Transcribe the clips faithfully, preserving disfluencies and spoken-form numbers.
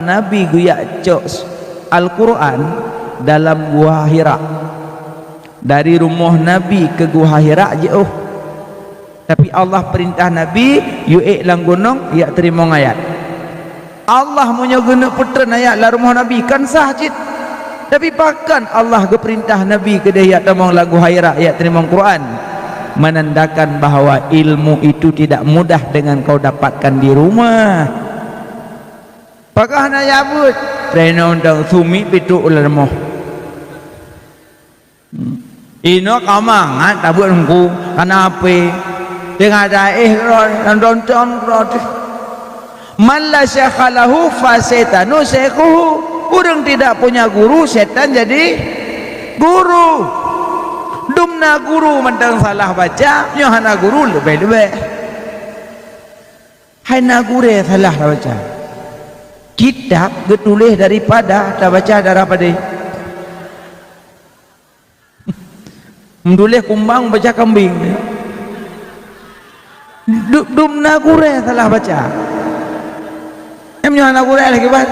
Nabi geujak cok Al-Quran dalam Guha Hira. Dari rumoh Nabi keu Guha Hira jiôh. Tapi Allah peurintah Nabi, yue ék lam gunong, jak teurimong ayat. Allah meunyoe geuneuk peutreun ayat lam rumoh Nabi, kan sah cit. Tapi pakon Allah geupeurintah Nabi keudeh jak tamong lam Guha Hira, jak teurimong Quran? Menandakan bahwa ilmu itu tidak mudah dengan kau dapatkan di rumah. Pakon hana jak beuet? Treunong dang sumi pituk lam rumoh. Hmm. Inoe ka mangat tabeuet Teungku, kana apé. Teungoh taéh droe, nonton droe. Man la syekha lahu fa syaitanu syaikhuhu. Ureuëng tidak punya guru, setan jadi guru. Dum na guru mantong salah baca, nyoe hana guru leubeh-leubeh. Hai na gurée salah tabaca. Kitab geutuléh daripada tabaca darah padé. Meutuléh kumbang baca kambing. Du-, dum na gurée salah baca. Em nyoe hana gurée lagée ban.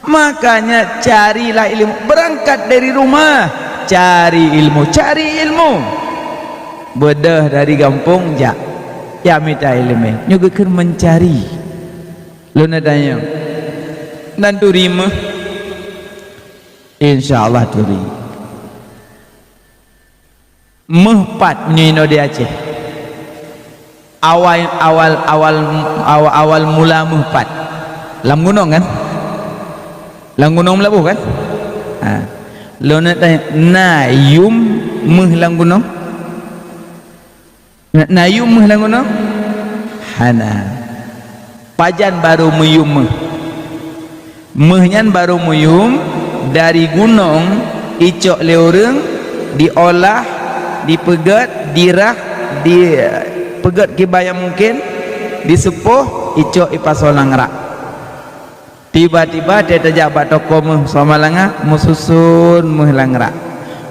Makanya carilah ilmu, berangkat dari rumah, cari ilmu, cari ilmu. Beudôh dari gampông jak, jak mita iéleumé. Nyoe geukheun meucari. Lôn tanyong, nan turi méuh? Insya Allah turi. Méuh pat meunyoe inoe di Aceh. Awai, awal, awal, awal, awal mula méuh pat. Lam gunong kan? Lam gunong meulaboh kan? Ha. Lôn nak tanyong, na yum méuh lam gunong? Na, na yum méuh lam gunong? Hana. Pajan barô meuyum méuh? Méuh nyan barô meuyum dari gunong, icok lé ureuëng, diolah, dipeugét, dirah, dipeugét kiban nyang mungken, diseupôh, icok ipasoe lam rak. Tiba-tiba teuh tajak bak toko méuh Samalanga, meususon méuh lam rak.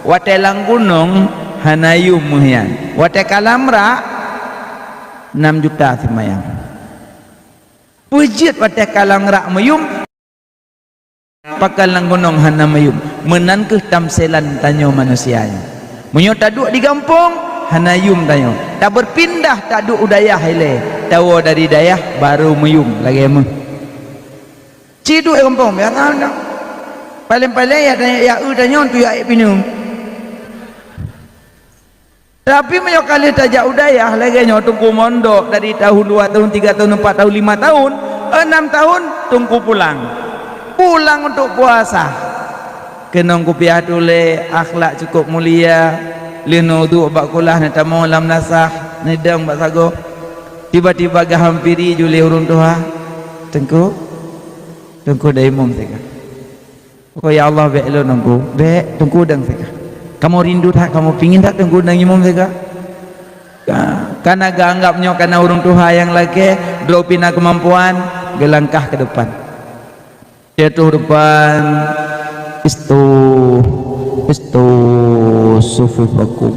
Watée lam gunong hana yum méuh nyan. Watée ka lam rak, nam juta simayang. Peue jeuet watée ka lam rak meuyum, pakon lam gunong hana meuyum? Meunan kheueh tamsilan tanyoe manusia nyoe. Meunyoe taduek di gampông, hana yum tanyoe. Tabeurpindah taduek u dayah ilée, tawoe dari dayah barô meuyum lagée méuh. Ci duek gampông biasa mantong. Paleng-paleng ya tanya, ya eu tanyoe tu ya ék pineung. Tapi meunyoe ka lheueh tajak u dayah lagée nyoe, Teungku mondok dari tahun dua tahun, tiga tahun, empat tahun, lima tahun, enam tahun, Teungku pulang. Pulang untuk puasa. Keunong kupiah tuléh, akhlak cukup mulia. Lheueh neuduek bak kulah, neutamong lam nasah, neudong bak sagoe. Tiba-tiba geuhampiri ju lé ureuëng tuha. Teungku, Teungku dong imum sigoe. Oh ya Allah, bék lôn Teungku, bék Teungku dong sigoe. Kamoe rindu that, kamoe pingin that Teungku dong imum sigoe. Ka-, kana geuanggab nyoe kana ureuëng tuha nyang lakée, droe pih na keumampuan, geulangkah keu depan. Jatuh depan, istu, istu sufufakum.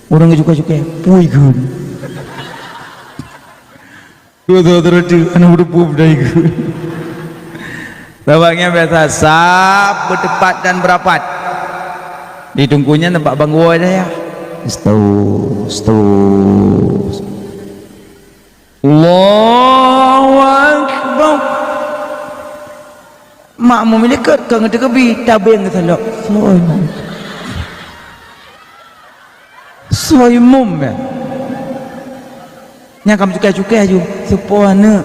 Ureuëng cukai-cukai, pui gun. Dua saudara tu, anak udah pun dah ikut. Sabab nyan biasa sab beuteupat dan beurapat. Di Teungku nyan nampak banggoe dah ya. Istu, istu. Allahu Akbar. Makmum likot ka ngeuteukebi, tabeng geusalok. Soe imum? Soe imum ya? Nyang ka meucukai-cukai aju, "Soe po aneuëk?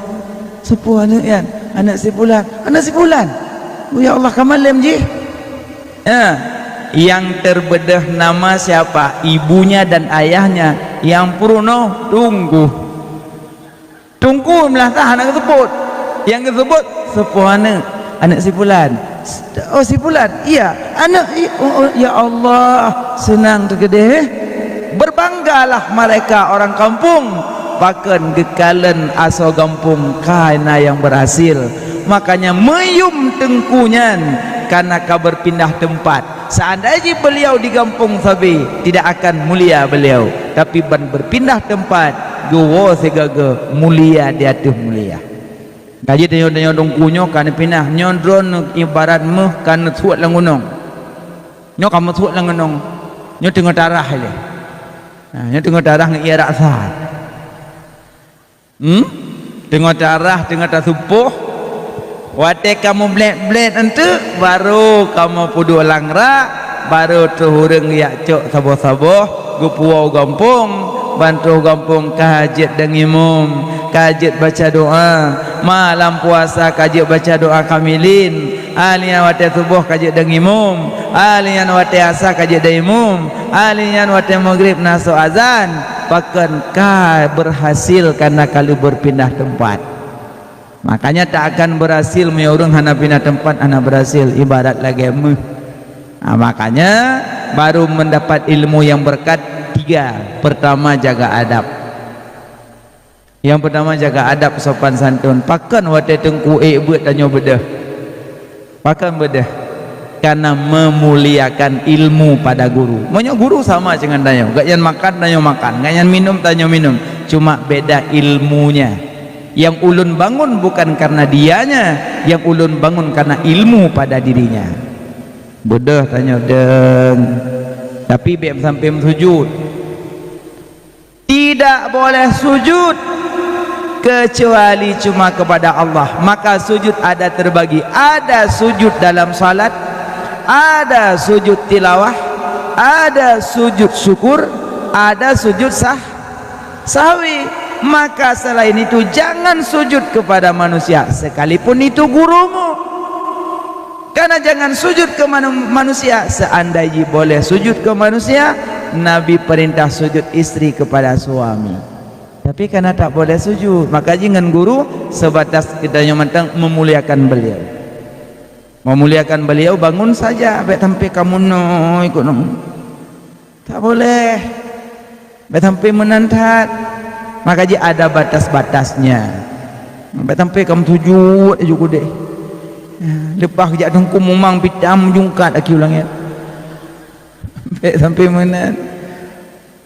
Soe po aneuëk nyan? Aneuëk si fulan, aneuëk si fulan." Oh ya Allah, ka malem jih. Ya, yang terbedah nama siapa? Ibunya dan ayahnya. Yang peurunoe Teungku. Teungku meulasah hana geuseubut. Nyang geuseubut, "Soe po aneuëk? Aneuëk si fulan." "Oh, si fulan?" "Iya." "Aneuëk i-, oh, oh, ya Allah, seunang teukeudeh." Berbanggalah mereka orang kampung, pakon geukalon asoe gampông ka na nyang berhasil. Makanya meuyum Teungku nyan kana ka berpindah tempat. Seandai jih beliau di gampông sabe, tidak akan mulia beliau, tapi ban berpindah tempat, geuwoe sigoe-goe mulia di ateueh mulia. Ka jeuet tanyoe-tanyoe Teungku nyoe ka neupinah, nyoe droeneuh ibarat méuh ka neusuet lam gunong. Nyoe ka meusuet lam gunong, nyoe teungoh tarah ilée. Ha, nyoe teungoh tarah ngon ié raksa. Hmm? Teungoh tarah, teungoh tasupoh. Watée kamoe blét-blét eunteuk, barô kamoe peuduek lam rak, barô troh ureuëng jak cok saboh-saboh, geupuwoe u gampông, ban troh gampông ka jeuet deungon imum, ka jeuet baca doa. Malam puasa ka jeuet baca doa kamilin. Ahli nyan watée suboh ka jeuet deungon imum, ahli nyan watée asa ka jeuet deungon imum, ahli nyan watée maghrib na soe azan, pakon ka berhasil karena ka lheueh berpindah teumpat. Makanya tak akan berhasil meunyoe ureuëng hana pindah teumpat, hana berhasil, ibarat lagée méuh. Nah, makanya baru mendapat ilmu yang berkat tiga. Pertama, jaga adab. Nyang peutama, jaga adab sopan santun. Pakon watée teungku ék beuet tanyoe beudôh? Pakon beudôh? Karena memuliakan ilmu pada guru. Meunyoe guru sama dengan tanyoe, gobnyan makan, tanyoe makan, gobnyan minum, tanyoe minum. Cuma beda ilmunya. Yang ulôn bangun bukan karena dianya, yang ulôn bangun karena ilmu pada dirinya. Beudôh tanyoe deueng. Tapi bék sampai meusujud. Tidak boleh sujud kecuali cuma kepada Allah. Maka sujud ada terbagi. Ada sujud dalam salat, ada sujud tilawah, ada sujud syukur, ada sujud sah-, sahwi. Maka selain itu jangan sujud kepada manusia, sekalipun itu gurumu. Karena jangan sujud ke manu-, manusia. Seandai jih boleh sujud ke manusia, Nabi perintah sujud istri kepada suami. Tapi karena tak boleh sujud, maka jih ngon guru sebatas kita nyoe mantong memuliakan beliau. Memuliakan beliau bangun saja, bék sampai kamoe nyoe ikut nyoe. Tak boleh. Bék sampai meunan that. Maka jih ada batas-batasnya. Bék sampai kamoe sujud aju keudeh. Leupah jak teungku mumang pitam jungkat aki ulangnya. Bék sampai meunan.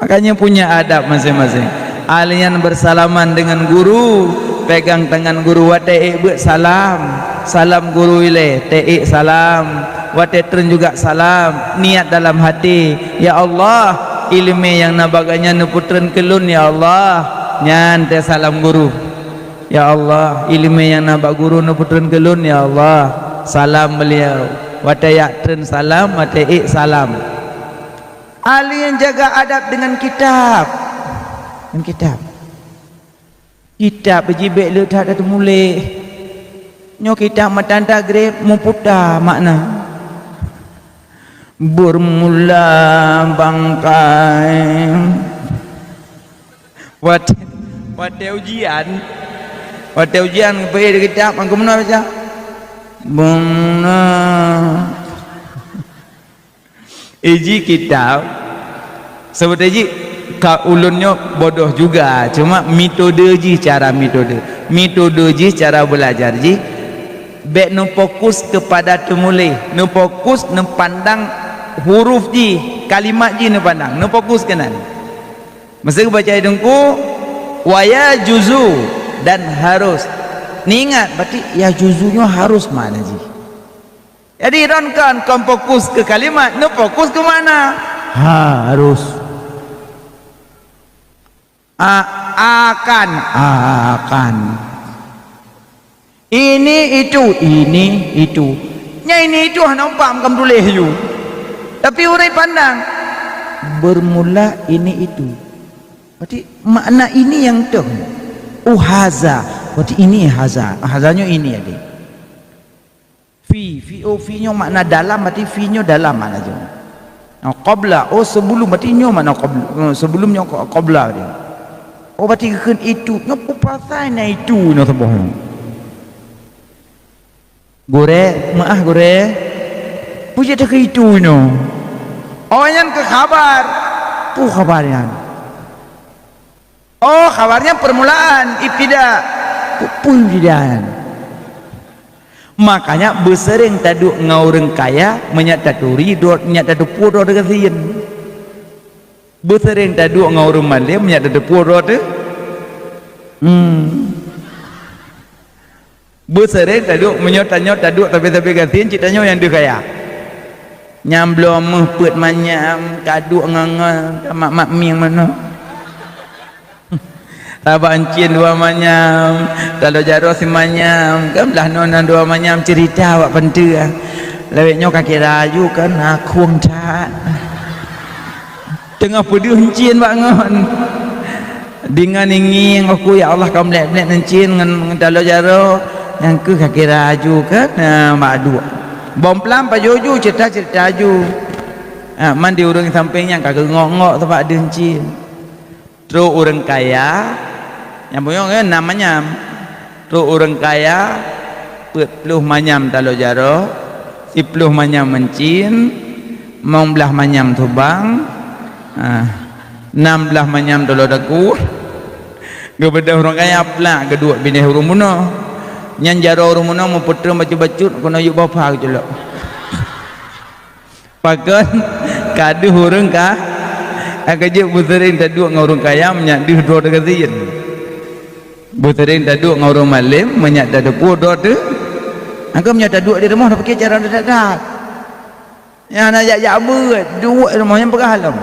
Makanya punya adab masing-masing. Ahli nyan bersalaman dengan guru, pegang tangan guru, watée ék beuet salam. Salam guru ilée, teuék salam. Watée treun juga salam, niat dalam hati, "Ya Allah, iéleumé nyang na bak gobnyan neupeutreun keu lôn, ya Allah." Nyan teuh salam guru. "Ya Allah, iéleumé nyang na bak guru neupeutreun keu lôn, ya Allah." Salam beliau. Watée jak treun salam, watée ék salam. Ahli nyang jaga adab dengan kitab. Dengan kitab. Kitab jih bék le that tateumeuleh. Nyoe kitab meutan tagreb meuputa makna. Bermula bangkai. Watée, watée ujian, watée ujian, beuet di kitab, mangko meunoe baca. Bang na. Iji kitab, seubeuté jih ka ulôn nyoe bodoh juga, cuma metode jih, cara metode. Metode jih cara beulajar jih, bék neufokus keupada teumuléh, neufokus neupandang huruf jih, kalimat jih neupandang, neufokus keunan. Meuseu geubaca teungku, "Wa yajuzu," dan harus. Neuingat, berarti yajuzu nyoe harus makna jih. Jadi, droen kon, kon fokus keu kalimat, neufokus keu makna. Harus. A-, akan, akan. Ini, itu, ini, itu. Nyan ini itu hana umpak makam tuléh ju. Tapi ureuëng pandang, bermula ini itu. Berarti makna ini nyang toh. Oh, haza. Berarti ini haza. Haza nyoe ini, adik. Fi, fi, oh, fi nyoe makna dalam, berarti fi nyoe dalam makna jih. Nah, qabla, oh, sebelum, berarti nyoe makna qabla, eh, sebelum nyoe qa-, qabla berarti. Oh, berarti geukheun itu, nyoe peue pasai na itu nyoe saboh nyoe. Gurée, meuáh gurée, peue jeuet keu itu nyoe? Oh, nyan keu khabar. Peue khabar nyan? Oh, khabar nyan permulaan, ibtida. Peue, peue ibtida nyan? Makanya beuseureng taduek ngon ureuëng kaya, meunyak taturi droe, meunyak tateupeue droe teugasien. Beuseureng taduek ngon ureuëng malém, meunyak tateupeue droe teu-, hmm. Beuseuréng taduek, meunyoe tanyoe taduek sabe-sabe gasien, cit tanyoe nyang deuh kaya. Nyang bloe meuh peuet manyam, taduek ngon-ngon, tamat-mat mieng meunoe. Tabak encien dua manyam, taloe jaroe simanyam, kan blah noe na dua manyam, cerita bak panteue. Lawét nyoe ka kira aju kan, na khueng that. Teungoh peudeuh encien bak ngon. Deungon ngieng-ngieng, "Aku, ya Allah, ka meulet-meulet encien ngon, ngon taloe jaroe." Nyang keuh ka kira aju kan, na bak duek. Bom plam pajoh ju, cerita-cerita aju. Ha, man di ureueng sampéng nyan ka geungok-ngok sabab deuh encien. Trok ureueng kaya, nyang punyueng nyan nam manyam. Trok ureueng kaya, peuet ploh manyam taloe jaroe, siploh manyam meuncin, limong blaih manyam subang, ah, nam blaih manyam taloe daku. Geubeudôh ureueng kaya plak geuduek binéh ureueng bunoe. Nyan jaroe ureueng bunoe meupeutreun bacut-bacut, keunoe yue boh pha geuculok. Pakon ka deuh ureueng ka, ka jeuet beuseuréng taduek ngon ureueng kaya meunyak deuh droe teugasien. Beuseuréng taduek ngon ureueng malém meunyak tateupeue droe teu. Angkau meunyak taduek di rumoh tapike cara that-that. Nyang hana jak-jak beuet, duek di rumoh nyang peugah lom.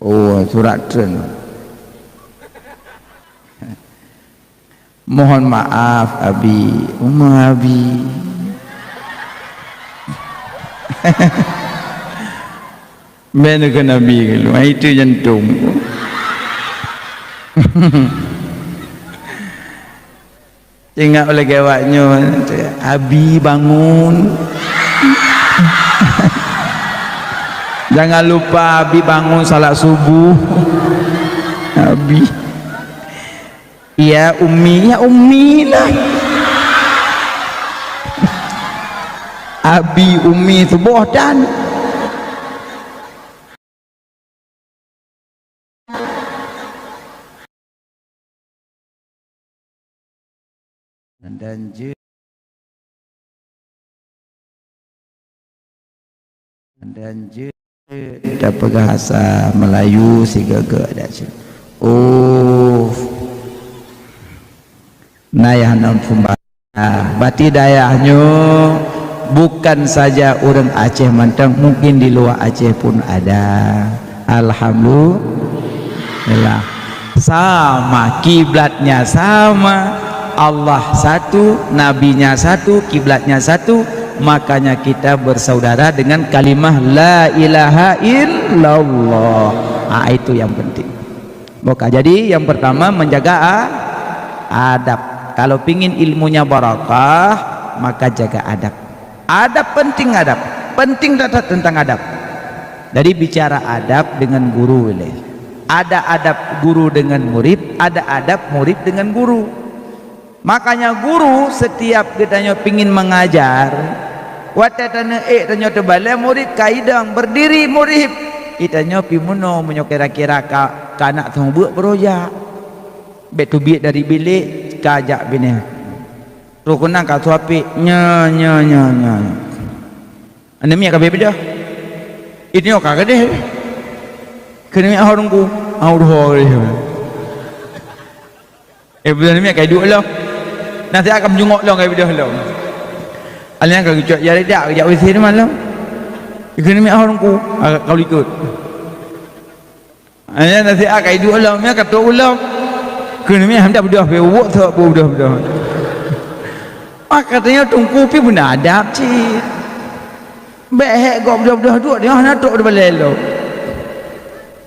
Oh, surat treun. Mohon maaf, Abi. Uma Abi. Bèk neukheun Abi keulôn, itu jantung. Ingat lagèe awak nyoe, "Abi bangun." Jangan lupa Abi bangun salat subuh. Abi. Ya Ummi, ya Ummi lah. Abi, Ummi, suboh dan. Dan jeuet Dan jeuet tapeugah bahasa Melayu sigoe-goe adak cit. Oh. Nayah nam peumbah. Berarti dayah nyoe bukan saja ureueng Aceh mantong, mungkin di luar Aceh pun ada. Alhamdulillah. Sama, kiblatnya sama, Allah satu, nabinya satu, kiblatnya satu, makanya kita bersaudara dengan kalimah la ilaha illallah. Ah, itu yang penting. Maka jadi yang pertama menjaga a-, adab. Kalau pingin ilmunya barakah, maka jaga adab. Adab penting adab. Penting that-that tentang adab. Jadi bicara adab dengan guru ilèe. Ada adab guru dengan murid, ada adab murid dengan guru. Makanya guru setiap geutanyoe pingin mengajar, watèe tanyoe ék tanyoe teubalèe murid ka idong berdiri murid. Geutanyoe pih meunoe meunyoe kira-kira ka, ka nak seumeubeuet beurojak. Bèk teubiet dari bilék ka jak binéh. Trok keunan ka suapek, nyoe, nyoe, nyoe, nyoe. Aneuk miet ka bèe beudôh. Itu nyoe ka keudeh. Keuneuk miet ho teungku. Ho teungku. Eh, beudôh aneuk miet ka iduek lom. Nasihat ka meujungok lom ka ibeudôh lom. Aneuk nyan ka geucok jari dak, geujak W C teuma lom. Keuneuk miet ho teungku. Ah, ka likot. Hanya nasihat ka iduek lom, ya, ka trok u lom. Keuneuk miet han beudôh pih, uwok sok beudôh-beudôh. Maka tanyoe teungku pih beuna adab cit. Bèk hék gob beudôh-beudôh duek, nyoe hana trok di balèe lom.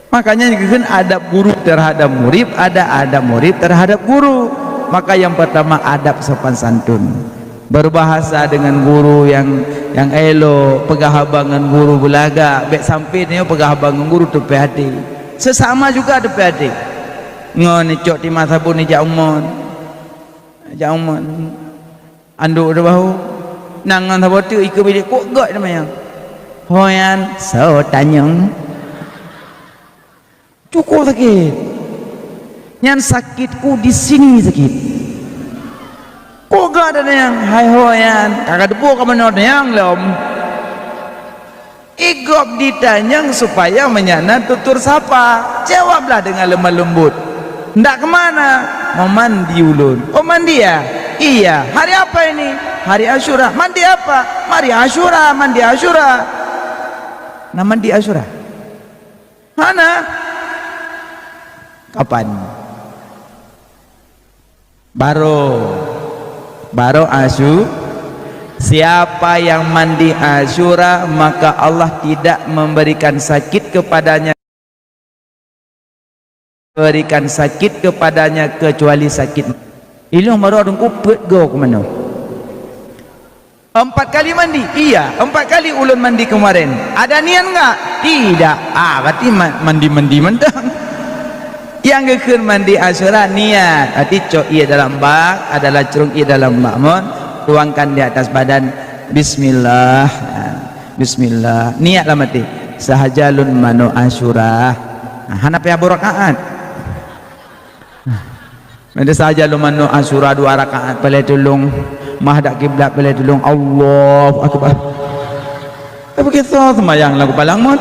Makanya dikheun adab guru terhadap murid, ada adab murid terhadap guru. Maka yang pertama adab sopan santun. Berbahasa dengan guru yang, yang elok, peugah haba ngon guru beulagak, bèk sampai nyoe peugah haba ngon guru teupèh até. Sesama juga teupèh até. Ngon icok tima sabon ijak umon. Ijak umon. Anduk di bahu. Nang ngon saboh teuk ikeue bilék kok gèt teuma nyan. Ho nyan, soe tanyong. Cukup sakét. Nyan sakitku di sini sakét. Kok gata nyang hai ho nyan? Ka kateupeue kamoe nyoe nyang lom. Igob ditanyong supaya meunyan na tutur sapa. Jawablah dengan lemah lembut. "Ndak ke mana?" "Mau mandi ulôn." "Oh, mandi ya?" "Iya." "Hari apa ini?" "Hari Asyura." "Mandi apa?" "Mandi Asyura, mandi Asyura." "Na mandi Asyura?" "Hana." "Kapan?" "Baroe, baroe Asyu-, siapa yang mandi Asyura, maka Allah tidak memberikan sakit kepadanya, berikan sakit kepadanya kecuali sakit." Ilong baroe dengku peuet go keu manoe. "Empat kali mandi?" "Iya, empat kali ulôn mandi kemarin." "Ada niat enggak?" "Tidak." "Ah, berarti ma-, mandi-mandi mantong." Nyang geukheun mandi Asyura niat, berarti cok ié dalam bak, ada lacrong ié dalam bak mon, tuangkan di atas badan, "Bismillah." Ha, "Bismillah." Niat lam até, "Sahaja lôn manoe Asyura." Ha, hana payah beurakaat. Meusaja lôn manoe Asyura dua rakaat, palai tulông, meuhadap kiblat, palai tulông, Allahu Akbar. Tapi kita seumayang lagu palang mot.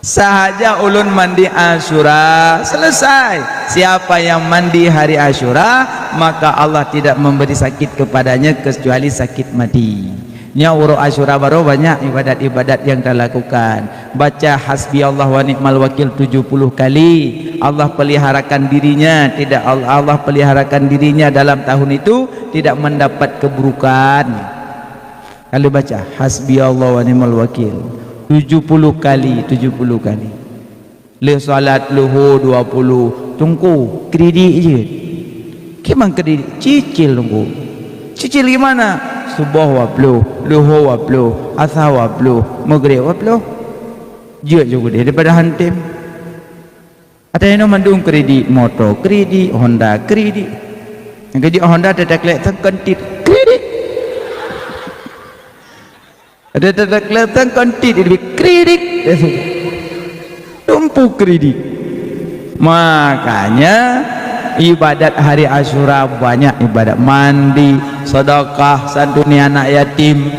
Sahaja ulôn mandi Asyura, selesai. Siapa yang mandi hari Asyura, maka Allah tidak memberi sakit kepadanya kecuali sakit mati. Nyoe uroe Asyura baroe banyak ibadat-ibadat nyang talakukan. Baca hasbiyallah wa ni'mal wakil tujuh puluh kali. Allah peliharakan dirinya, tidak, Allah peliharakan dirinya dalam tahun itu tidak mendapat keburukan. Kalau baca hasbiyallah wa ni'mal wakil tujuh puluh kali, tujuh puluh kali. Lheueh salat luhô dua puluh, teungku, kridit jeuet. Kiban kridit? Cicil, teungku. Cicil gimana? Suboh dua puluh, luhô dua puluh, asa dua puluh, meugreb dua puluh. Jeuet ju keudeh daripada han tem. Ata inoe mandum kridit, moto kridit, Honda kridit. Nyang keu jeuet Honda teuta klek teuh kontit kridit. Ada teuta klek teuh kontit, jadi kridit. Tumpu kridit. Makanya ibadat hari Asyura banyak ibadat mandi, sedekah, santuni anak yatim.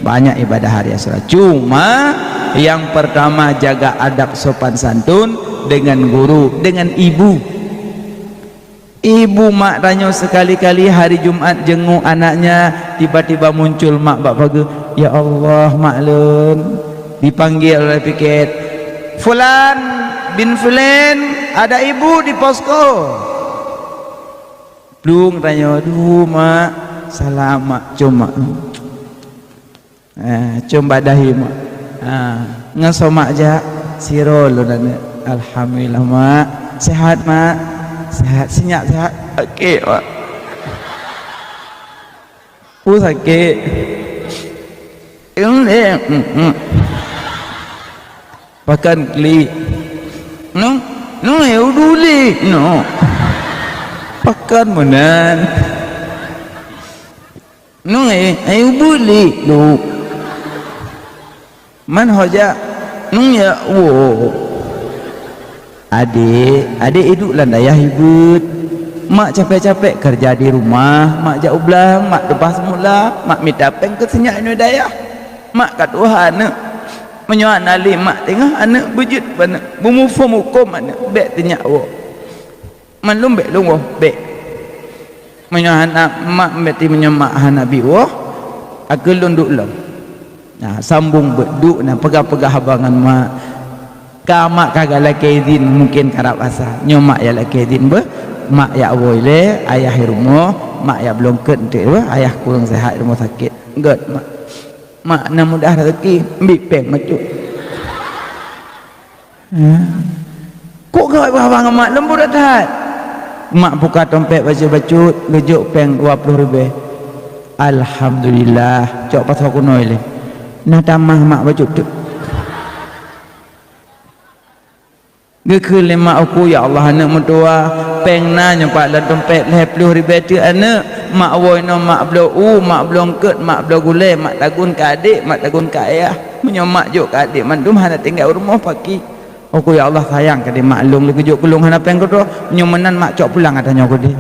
Banyak ibadah hari Asyura. Cuma yang pertama jaga adab sopan santun dengan guru, dengan ibu. Ibu mak tanyoe sekali-kali hari Jumat jenguk anaknya, tiba-tiba muncul mak bak pageue, "Ya Allah, mak lôn." Dipanggil oleh piket, "Fulan bin Fulan, ada ibu di posko." Plueng tanyoe, "Duh, mak." "Salam, mak." "Cuma." Eh, com bak dahi mak. Ha, ngon soe mak jak? "Sidroe lôn aneuk." "Alhamdulillah, mak." "Sehat, mak?" "Sehat." "Sinyak sehat?" "Sakét, mak." "Peue sakét?" "Em, em, em, em." "Pakon klik?" "Nung, nung, eh, uduli, no." "Pakon meunan?" "Nung, eh, eh, ubit li, Duk." "Man ho jak?" "Nung, ya, woe." "Adék, adék iduek lam dayah ibeuet. Mak capek-capek keureuja di rumoh, mak jak u blang, mak teupah seumula, mak mita péng keu sinyak inoe dayah. Mak ka tuha aneuk. Meunyoe hana lé mak teungoh aneuk beujeuet bak aneuk, beumuphom hukôm aneuk, bék teunyak woe." "Man lôn bék lôn woe, bék. Meunyoe hana mak, berarti meunyoe mak hana bi woe, akhé lôn duek lom." Nah, sambung beuet duek na peugah-peugah haba ngon mak. Ka mak ka galakée idhin, mungken karab asa. Nyoe mak jak lakée idhin beuh, mak jak woe ilée, ayah i rumoh, mak jak bloe eungkôt eunteuk beuh, ayah kureueng seuhat i rumoh sakét. Gét mak. Mak na mudah raseuki, bi péng bacut. Kok gawat bak haba ngon mak, leumbot that. Mak buka tompet bacut-bacut, geujok péng dua ploh ribée. Alhamdulillah, cok pasoe keunoe lé. Na tamah mak bacut teuk. Geukheun lé mak uku, "Ya Allah, aneuk meutuwa, péng na nyoe pat lam tompet lhée ploh ribée teuk aneuk. Mak woe inoe, mak bloe u, mak bloe eungkôt, mak bloe gulée, mak tagun keu adék, mak tagun keu ayah. Meunyoe mak jok keu adék mandum hana tinggai u rumoh paki." Uku, "Ya Allah, sayang keu adék mak lôn, lé geujok keu lôn hana péng keudroe. Nyoe meunan mak cok pulang ata nyoe keudéh."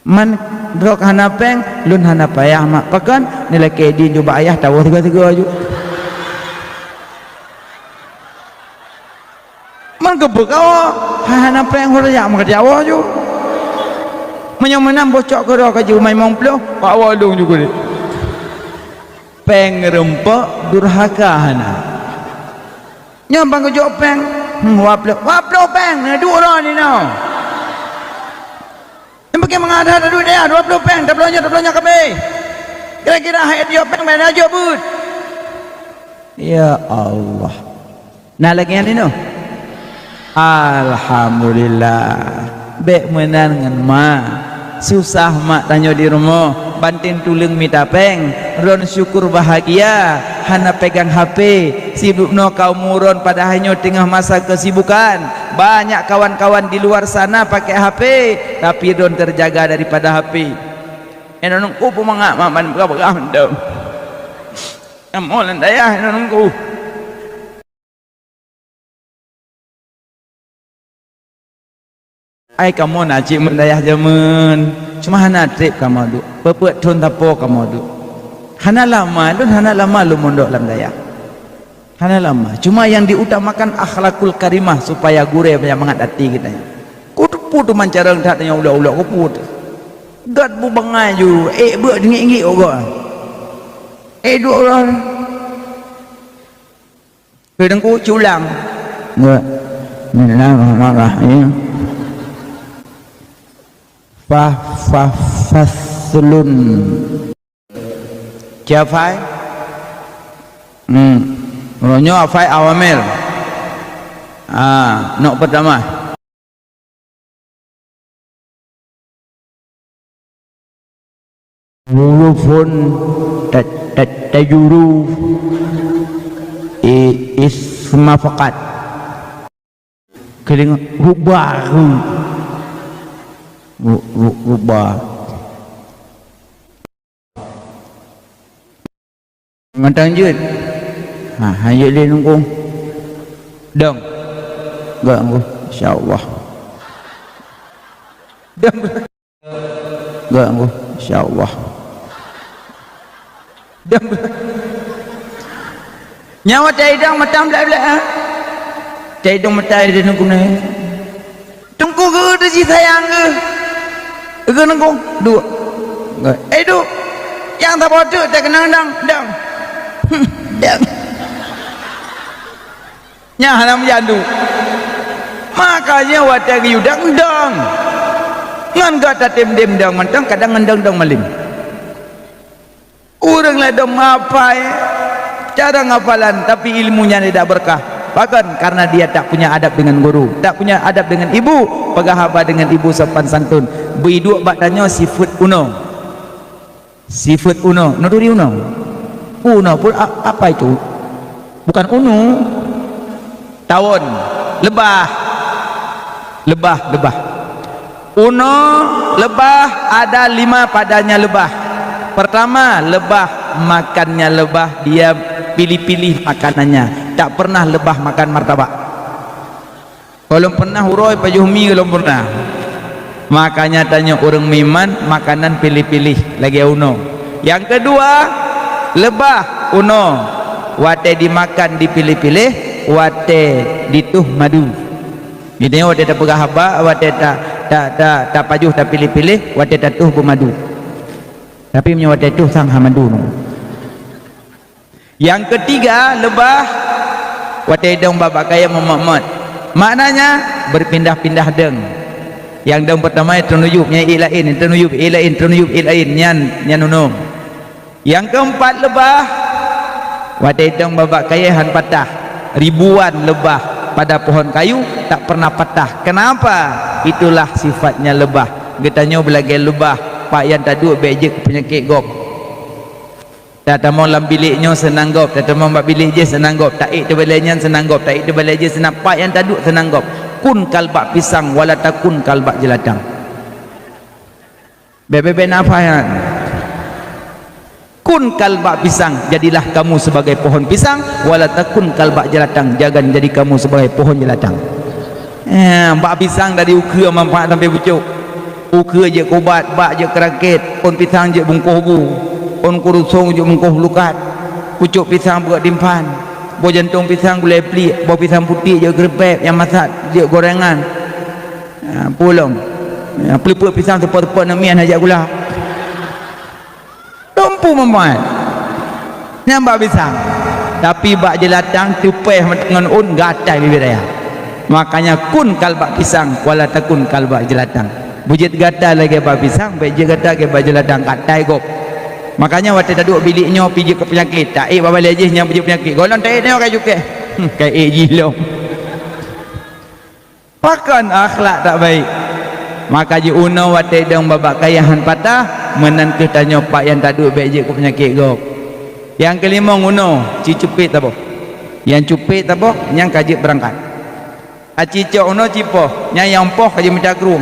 Man droe ka hana péng, lôn hana payah mak pakon, neulakée di jubah ayah tawoe sigoe-sigoe ju. Man keupeue kawoe, hai hana péng hana jak meukajawoe ju. Meunyoe meunan boh cok keudroe ka jiumai limong ploh, kawoe lôn ju keuneuk. Péng reumpok durhaka hana. Nyoe ban geujok péng, hmm, dua ploh, dua ploh péng, na duek droe ninoe. Nyang paké mangat that duek dayah dua ploh péng, tabloe nyoe, tabloe nyoe kabéh. Kira-kira hai jok péng, ban jok beuet. Ya Allah. Na lagée nyan inoe? Alhamdulillah. Bék meunan ngon ma. Susah mak tanyoe di rumoh, banten tuleueng mita péng. Ron syukur bahagia, hana pegang H P. Sibuk noe kaum muron padahai nyoe teungoh masa kesibukan. Banyak kawan-kawan di luar sana pakai H P, tapi ron terjaga daripada H P. Inong nungku peumangat mak ban peugah-peugah mantong. Kamoe lam dayah inong nungku. Ai kamoe na cit meudayah jameun, cuma hana treb kamoe duek. Peuet-peuet thon sapo kamoe duek. Hana lama, lôn hana lama lôn mondok lam dayah. Hana lama. Cuma yang diutamakan akhlakul karimah supaya gurée banyak mangat até geutanyoe. Kuteupeue teuma carông that nyang ulok-ulok keupeue teuh. Gét bubangai ju, ék beuet ngiek-ngiek ugoe. Ék duek uroe. Keu Teungku culang. Nggak. Bismillahirrahmanirrahim. Fa, fa, faslun. Ci hafai? Hmm. Uroe nyoe hafai awamil. Ah, nok pertama. Hurufun ta-, ta-, tajuru i-, isma faqat. Keudeungoe rubah, ru-, ru-, ru-, rubah. Ngon tan jeuet. Ha, han jeuet lé nungkong. Dong. Gak nungkong. Insya Allah. Dong. Gak nungkong. Insya Allah. Dong. Nyawa tai dong mata blek-blek, ha? Tai dong mata di nungkong ni. Teungku geuh teuh jih sayang geuh. Geuh nungkong, duek. Eh, duek. Nyang saboh teuk teukeunong dong, dong. Dong. Nyan hana meujan duek. Makanya watée geuyue dong, dong. Ngon gata tem-tem dong mantong kadang ngon dong-dong malem. Ureuëng ladom hafai cara hafalan, tapi ilmunya tidak berkah. Pakon? Karena dia tak punya adab dengan guru, tak punya adab dengan ibu, peugah haba dengan ibu sopan santun. Beuiduek bak tanyoe sifeuet unoe. Sifeuet unoe, nuri unoe. Unoe pun a-, apa itu? Bukan unu. Tawon, leubah. Leubah, leubah. Unoe leubah ada lima padanya leubah. Pertama, leubah makannya leubah, dia pilih-pilih makanannya. Tak pernah leubah makan martabak. Golom pernah uroe pajoh mi golom pernah. Makanya tanyoe ureuëng meuiman makanan pilih-pilih lagée unoe. Nyang keudua, leubah unoe. Watée dimakan dipilih-pilih, watée dituh madu. Jadi watée tapeugah haba, watée ta, ta, ta, tapajoh tapilih-pilih, watée tatuh beumadu. Tapi meunyoe watée tuh sang ha madu. Nyang keutiga, leubah watée dong babak kayée meumot-mot. Maknanya berpindah-pindah dong. Nyang dong pertama teuneuyub, nyang ék laén, teuneuyub, ék laén, teuneuyub, ék laén, nyan, nyan unoe. Nyang keumpat leubah, watée dong babak kayée han patah, ribuan leubah pada pohon kayu tak pernah patah. Kenapa? Itulah sifatnya leubah. Geutanyoe beulagée leubah, pak nyang taduek bék jeuet keu peunyakét gob. Tatamong lam bilék nyoe seunang gob, tatamong bak bilék jih seunang gob, taék teubalée nyan seunang gob, taék teubalée jih seunang, pat nyang taduek seunang gob. Kun kalbak pisang, wala takun kalbak jelatang. Bebe-be nafai nyan. Kun kalbak pisang, jadilah kamu sebagai pohon pisang, wala takun kalbak jelatang, jangan jadi kamu sebagai pohon jelatang. Eh, bak pisang dari ukheue manfaat sampai pucok. Ukeue jeuet keu ubat, bak jeuet keu rakét, ôn pisang jeuet bungkôh bu, ôn kurusông jeuet bungkôh lukat, pucôk pisang beureukat timphan, boh jantông pisang gulai pliek, boh pisang putéh jeuet keu reupék, nyang masat jeuet goréngan. Ha, peue lom. Ha, peuleupeuk pisang teupot-teupot namian hajat gula. Tumpu meumuai. Nyan bak pisang. Tapi bak jeulatang teupéh ngon ôn gatai bibit raya. Makanya kun kal bak pisang, wala takun kal bak jeulatang. Beujeuet gatai lagèe bak pisang, bèk jeuet gatai lagèe bak jeulatang, gatai gob. Makanya watèe taduek bilék nyoe pih jeuet keu peunyakét, taék bak balèe jih nyang beujeuet peunyakét. Gohlom taék nyoe ka jukèh. Hmm, ka ék jih lom. Pakon akhlak tak baik. Maka jiunoe watèe dong babah kayèe han patah, meunan kheueh tanyoe pak nyang taduek bèk jeuet keu peunyakét gob. Nyang keulimong unoe, ci cupet taboh. Nyang cupet taboh, nyan ka jeuet beurangkat. Aci cok unoe ci poh, nyan nyang poh ka jimita krueng.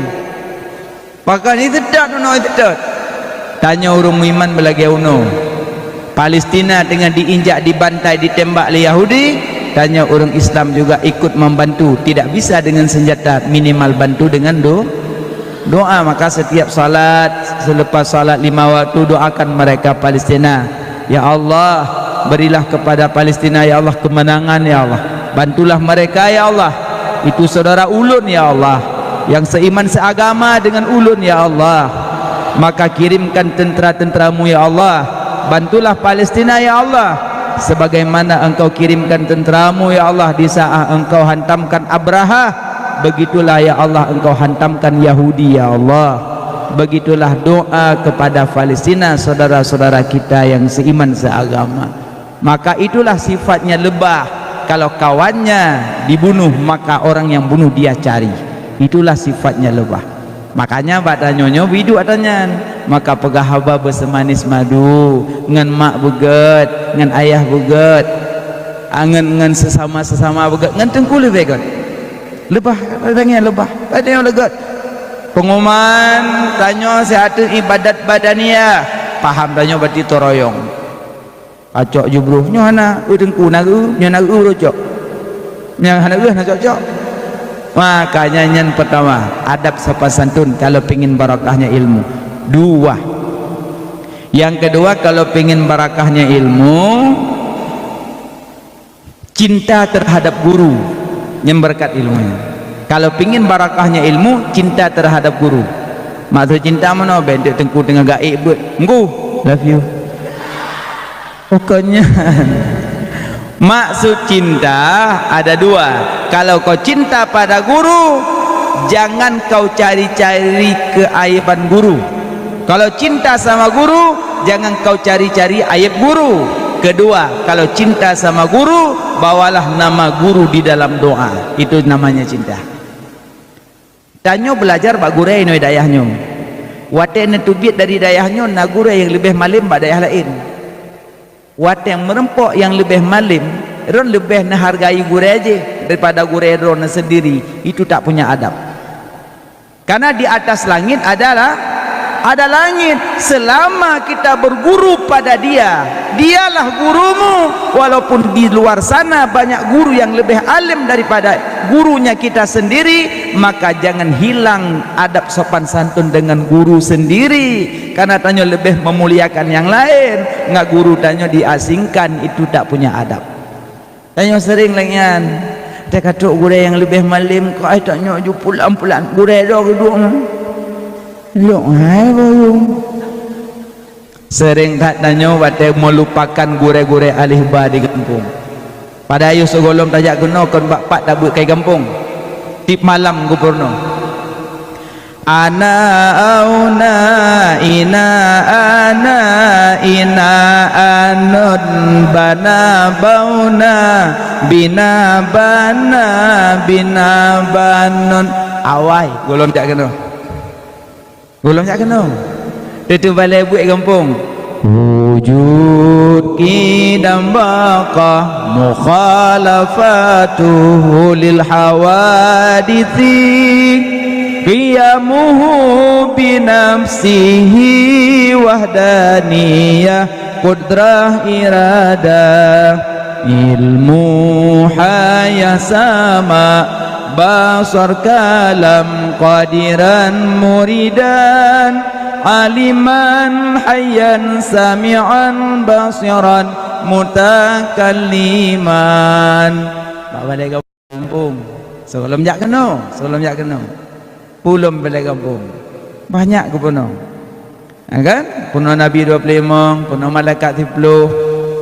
Pakon iseutôt unoe iseutôt. Tanyoe ureueng meuiman beulagèe unoe. Palestina teungoh diinjak, dibantai, ditembak lé Yahudi, tanyoe ureueng Islam juga ikut membantu, tidak bisa dengan senjata, minimal bantu dengan do-, doa. Maka setiap salat, selepas salat lima waktu, doakan mereka Palestina. Ya Allah, berilah kepada Palestina, ya Allah, kemenangan, ya Allah. Bantulah mereka, ya Allah. Itu saudara ulôn, ya Allah, yang seiman seagama dengan ulôn, ya Allah. Maka kirimkan tentera-tenteramu, ya Allah. Bantulah Palestina, ya Allah, sebagaimana Engkau kirimkan tenteramu, ya Allah, di saat Engkau hantamkan Abraha. Begitulah, ya Allah, Engkau hantamkan Yahudi, ya Allah. Begitulah doa kepada Palestina, saudara-saudara kita yang seiman seagama. Maka itulah sifatnya lebah. Kalau kawannya dibunuh, maka orang yang bunuh dia cari. Itulah sifatnya lebah. Makanya bak tanyoe nyoe biduek ata nyan. Maka peugah haba beuseumanis madu, ngon mak beugét, ngon ayah beugét, ah, ngon, ngon sesama-sesama beugét, ngon teungku leubeh gét. Lebah, tanyoe lebah, tanyoe leugét. Pengumuman, tanyoe siat ibadat badaniah, paham tanyoe berarti toroyong. Acok jubruh, nyoe hana, eu teungku na eu, nyoe na eu cok. Nyang hana eu hana cok-cok. Makanya nyan pertama, adab sopan santun kalau pingin barakahnya ilmu. Dua. Yang kedua, kalau pingin barakahnya ilmu, cinta terhadap guru. Nyan berkat ilmu nyan. Kalau pingin barakahnya ilmu, cinta terhadap guru. Maksud cinta meunoe, bèk teungku teungoh gaék beuet. Ngku, love you. Bukan nyan. Maksud cinta ada dua. Kalau kau cinta pada guru, jangan kau cari-cari keaiban guru. Kalau cinta sama guru, jangan kau cari-cari aib guru. Kedua, kalau cinta sama guru, bawalah nama guru di dalam doa. Itu namanya cinta. Tanyoe beulajar bak gurèe inoe dayah nyoe. Watèe neuteubiet dari dayah nyoe, na gurèe nyang leubeh malem bak dayah laén. Watèe meureumpok nyang leubeh malem, droen leubeh neuhargai gurèe jih daripada gurèe droen sendiri. Itu tak punya adab. Karena di atas langit adalah, ada langit. Selama kita berguru pada dia, dialah gurumu. Walaupun di luar sana banyak guru yang lebih alim daripada gurunya kita sendiri, maka jangan hilang adab sopan santun dengan guru sendiri. Karena tanyoe leubeh memuliakan nyang laén, ngat guru tanyoe diasingkan, itu tak punya adab. Tanyoe seuréng lagèe nyan. Teuka trok gurèe nyang leubeh malem, keu ai tanyoe ju pulan-pulan. Gurèe droe geuduek nyan. Lok hai boyong. Seuréng that tanyoe watèe meulupakan gurèe-gurèe alif ba di gampông. Padahai yôh sigohlom tajak keunoe kon bak pat tabeuet kai gampông. Tiep malam geupeurunoe. Ana auna ina ana ina anun bana bauna bina bana bina banun. Awai, gohlom jak keunoe. Gohlom jak keunoe. Teuteubalai buet gampông. Wujud qidam baqa mukhalafatuhu lil hawaditsi. Qiyamuhu binafsihi wahdaniyah qudrah iradah. Ilmu haya sama, basar kalam qadiran muridan, aliman hayyan sami'an basiran mutakalliman. Bak balai gampông. Sebelum jak keunoe, sebelum jak keunoe. Pulom balai gampông. Banyak geupunoe. Ha, kan? Peunoh Nabi dua puluh lima, peunoh malaikat siplôh.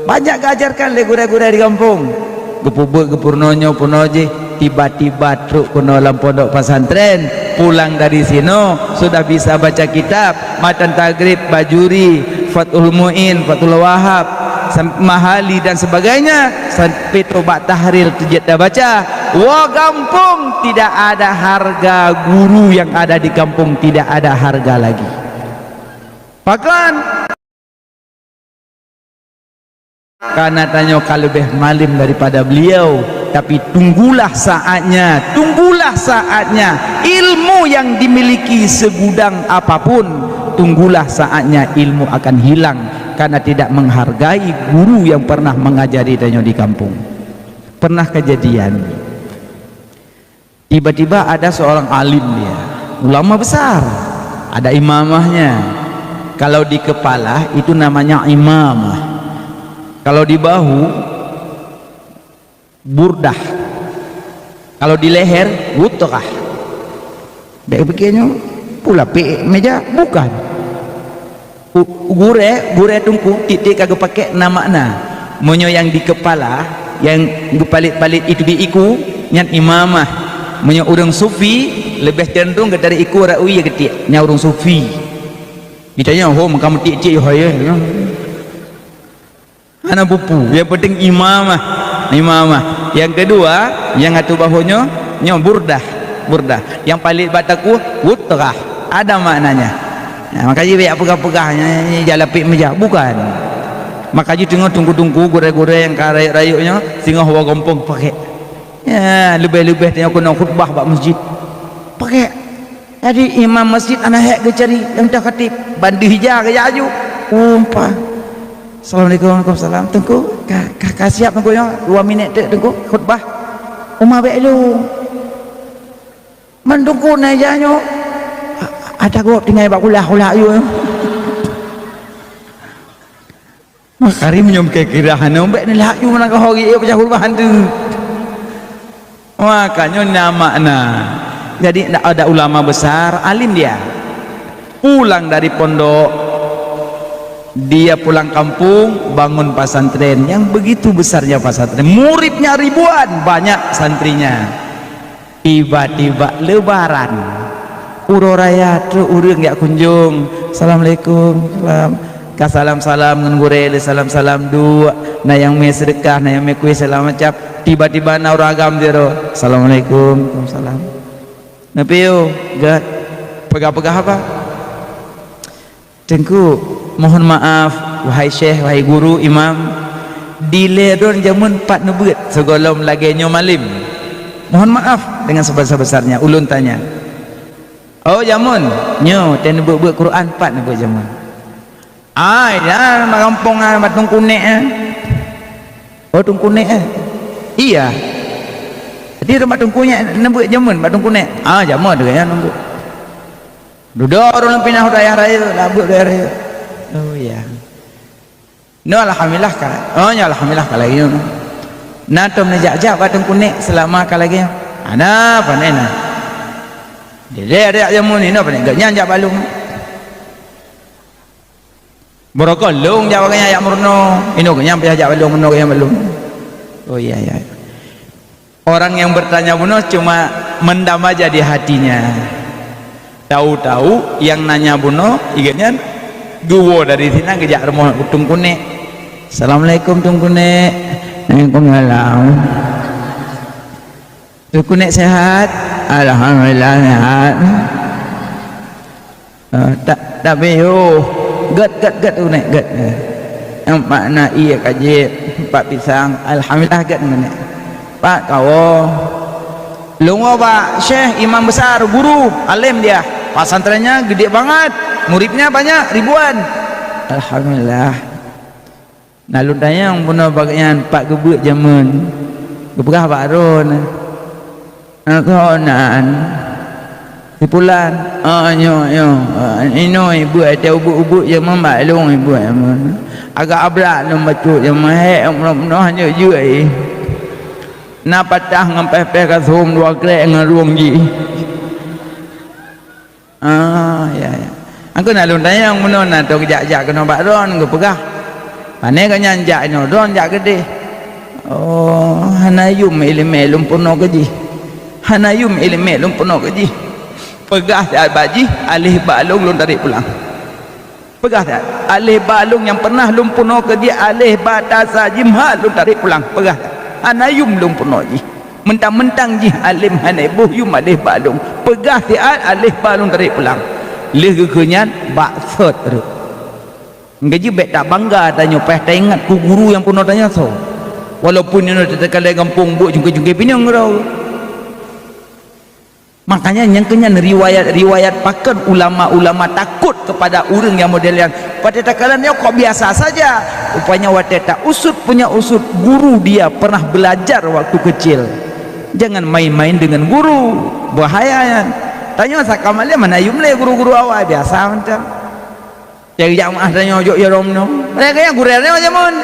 Banyak geuajarkan lé gurée-gurée di gampông. Geupeubuet geupeurunoe nyoe peunoh jih, tiba-tiba trok keunoe lam pondok pesantren, pulang dari sinoe sudah bisa baca kitab, matan tagrib, Bajuri, Fathul Muin, Fathul Wahab, sam-, Mahali dan sebagainya, sampai tobat tahlil teujeuet tabaca. Woe gampông tidak ada harga, guru yang ada di kampung tidak ada harga lagi. Pakon? Karena tanyoe ka leubeh malem daripada beliau, tapi tunggulah saatnya, tunggulah saatnya. Ilmu yang dimiliki segudang apapun, tunggulah saatnya ilmu akan hilang karena tidak menghargai guru yang pernah mengajari tanyoe di kampung. Pernah kejadian. Tiba-tiba ada seorang alim dia, ulama besar, ada imamahnya. Kalau di kepala itu namanya imamah. Kalau di bahu, burdah. Kalau di leher, wutrah. Dek pikirnya, pula pek meja, bukan. U-, gurée, gurée teungku, tieb-tieb ka geupakék na makna. Meunyoe nyang di keupala, nyang geupalit-palit itu di iku, nyan imamah. Meunyoe ureuëng sufi, leubeh cenderung geutarek iku rot wie geutiek, nyan ureuëng sufi. Ditanya, "Ho, meuka meutiek-tiek, ho, ya?" Hana peue-peue, nyang penting imamah. Imamah. Nyang keudua, nyang ateueh bahu nyoe, nyoe burdah. Burdah. Nyang paléng bak takue, wutrah. Ada maknanya. Nah, maka jih bék peugah-peugah nyan, nyan, nyan jalapék meujak. Bukan. Maka jih teungoh teungku-teungku, gurée-gurée nyang ka rayeuk-rayeuk nyoe, singoh woe gampông pakék. Ya, leubeh-leubeh tanyoe keunoe khutbah bak masjid. Pakék. Jadi, imam masjid hana hék geucari nyang teuh khatib, ban deuh ija geujak aju. Umpa. Assalamualaikum, waalaikumsalam. Teungku, ka, ka, ka siap Teungku nyoe? Dua minét teuk Teungku, khutbah. Uma bék lôn. Man Teungku na ija nyoe, a-, ata gob tinggai bak kulah-kulah ayue. Maka hari meunyoe kira-kira hana, bék neulaju meunan ka ho geuék peucah khutbah hantu. Maka nyoe na makna. Jadi, ada ulama besar, alim dia. Pulang dari pondok, dia pulang kampung, bangun pesantren yang begitu besarnya pesantren. Muridnya ribuan, banyak santrinya. Tiba-tiba Lebaran, uroe raya trok ureuëng jak kunjong. Assalamualaikum, salam. Ka salam-salam ngon gurée lé salam-salam duek. Na nyang mé seudeukah, na nyang mé kueh segala macam. Tiba-tiba na ureuëng agam sidroe. Assalamualaikum, waalaikumsalam. Neupeu, gét. Peugah-peugah apa? Teungku, mohon maaf, wahai syekh, wahai guru, imam, dilée droen jameun pat neubeuet sigohlom lagée nyoe malem. Mohon maaf, dengan sebesar-besarnya ulôn tanya. Oh, jameun, nyoe teuh neubeuet-beuet Quran pat neubeuet jameun. Ai, dah mak gampông ah, bak Teungku Nek ah. Oh, Teungku Nek eh? Iya. Jadi bak Teungku Nek neubeuet jameun bak Teungku Nek. Ah, jameun tu kan neubeuet. Dudoe ureuëng pinah u dayah rayeuk, labeuet dayah rayeuk. Oh, iya. Nyoe alhamdulillah ka. Oh, nyoe alhamdulillah ka lagée nyoe. Na tom neujak-jak bak Teungku Nek seulama ka lagée nyoe. Hana pane na. Dilée ada jameun ni, na pane geuhnyan jak bak lôn. Meurokon lôn jak bak geuhnyan jak meurunoe. Inoe geuhnyan payah jak bak lôn, meurunoe geuhnyan bak lôn. Oh, iya, iya. Orang yang bertanya bunoe cuma mendam aja di hatinya. Tahu-tahu yang nanya bunoe, igat nyan geuwoe dari sinan geujak rumoh Teungku Nek. "Assalamualaikum, Teungku Nek." "Waalaikumsalam." "Teungku Nek sehat?" "Alhamdulillah sehat." Eh, tak, tak payah. Gét, gét, gét, unek, gét. Nampak na ié ka jép, empat pisang. Alhamdulillah, gét, unek. Pat kawoe. Lôn woe bak syekh, imam besar, guru, alim dia. Pesantrennya gede banget, muridnya banyak, ribuan. Alhamdulillah. Na lôn tanyong bunoe bak nyan pat geubeuet jameun. Geupeugah bak droeneuh, "Aneuk soe nan?" "Si Pulan." "Ah, nyoe, nyoe. Ah, inoe ibeuet, watèe ubeuet-ubeuet jameun bak lôn ibeuet jameun. Agak abrat lôn bacut jameun, hék lôn bunoe hana jeuet jih. Na patah ngon péh-péh kasôm dua krek ngon rueng jih." Ah, ya, ya. Angkon na lôn tanyong bunoe na toh geujak-jak keunoe bak droeneuh geupeugah, "Pane gobnyan jak inoe, droeneuh jak keudeh." "Oh, hana yum iéleumé lôn peunoh keu jih. Hana yum iéleumé lôn peunoh keu jih." Peugah siat bak jih, "Aléh ba lôn, lôn tarek pulang." Peugah siat, "Aléh ba lôn nyang pernah lôn peunoh keu jih, aléh ba tasa jih meuhat lôn tarek pulang." Peugah siat, "Hana yum lôn peunoh jih. Meuntang-meuntang jih além hana boh yum aléh ba lôn." Peugah siat, "Aléh ba lôn tarek pulang." Lheueh geukheun nyan bak sot rot. Gaji bék tabangga tanyoe paih taingat keu guru nyang peunoh tanyoe soe. Walaupun nyoe teuka lé gampông buet jungke-jungke pinyong keudroe. Makanya nyang keu nyan riwayat-riwayat pakon ulama-ulama takot kepada ureuëng nyang model nyan. Padahai takalon nyoe kok biasa saja. Rupanya watèe ta usut punya usut guru dia pernah belajar waktu kecil. Jangan main-main dengan guru. Bahaya nyan. Tanyoe sakam lé mana yum lé guru-guru awai biasa macam. Cari jamaah tanyoe jok jarom nyoe. Mereka yang gurèe nyoe jameun.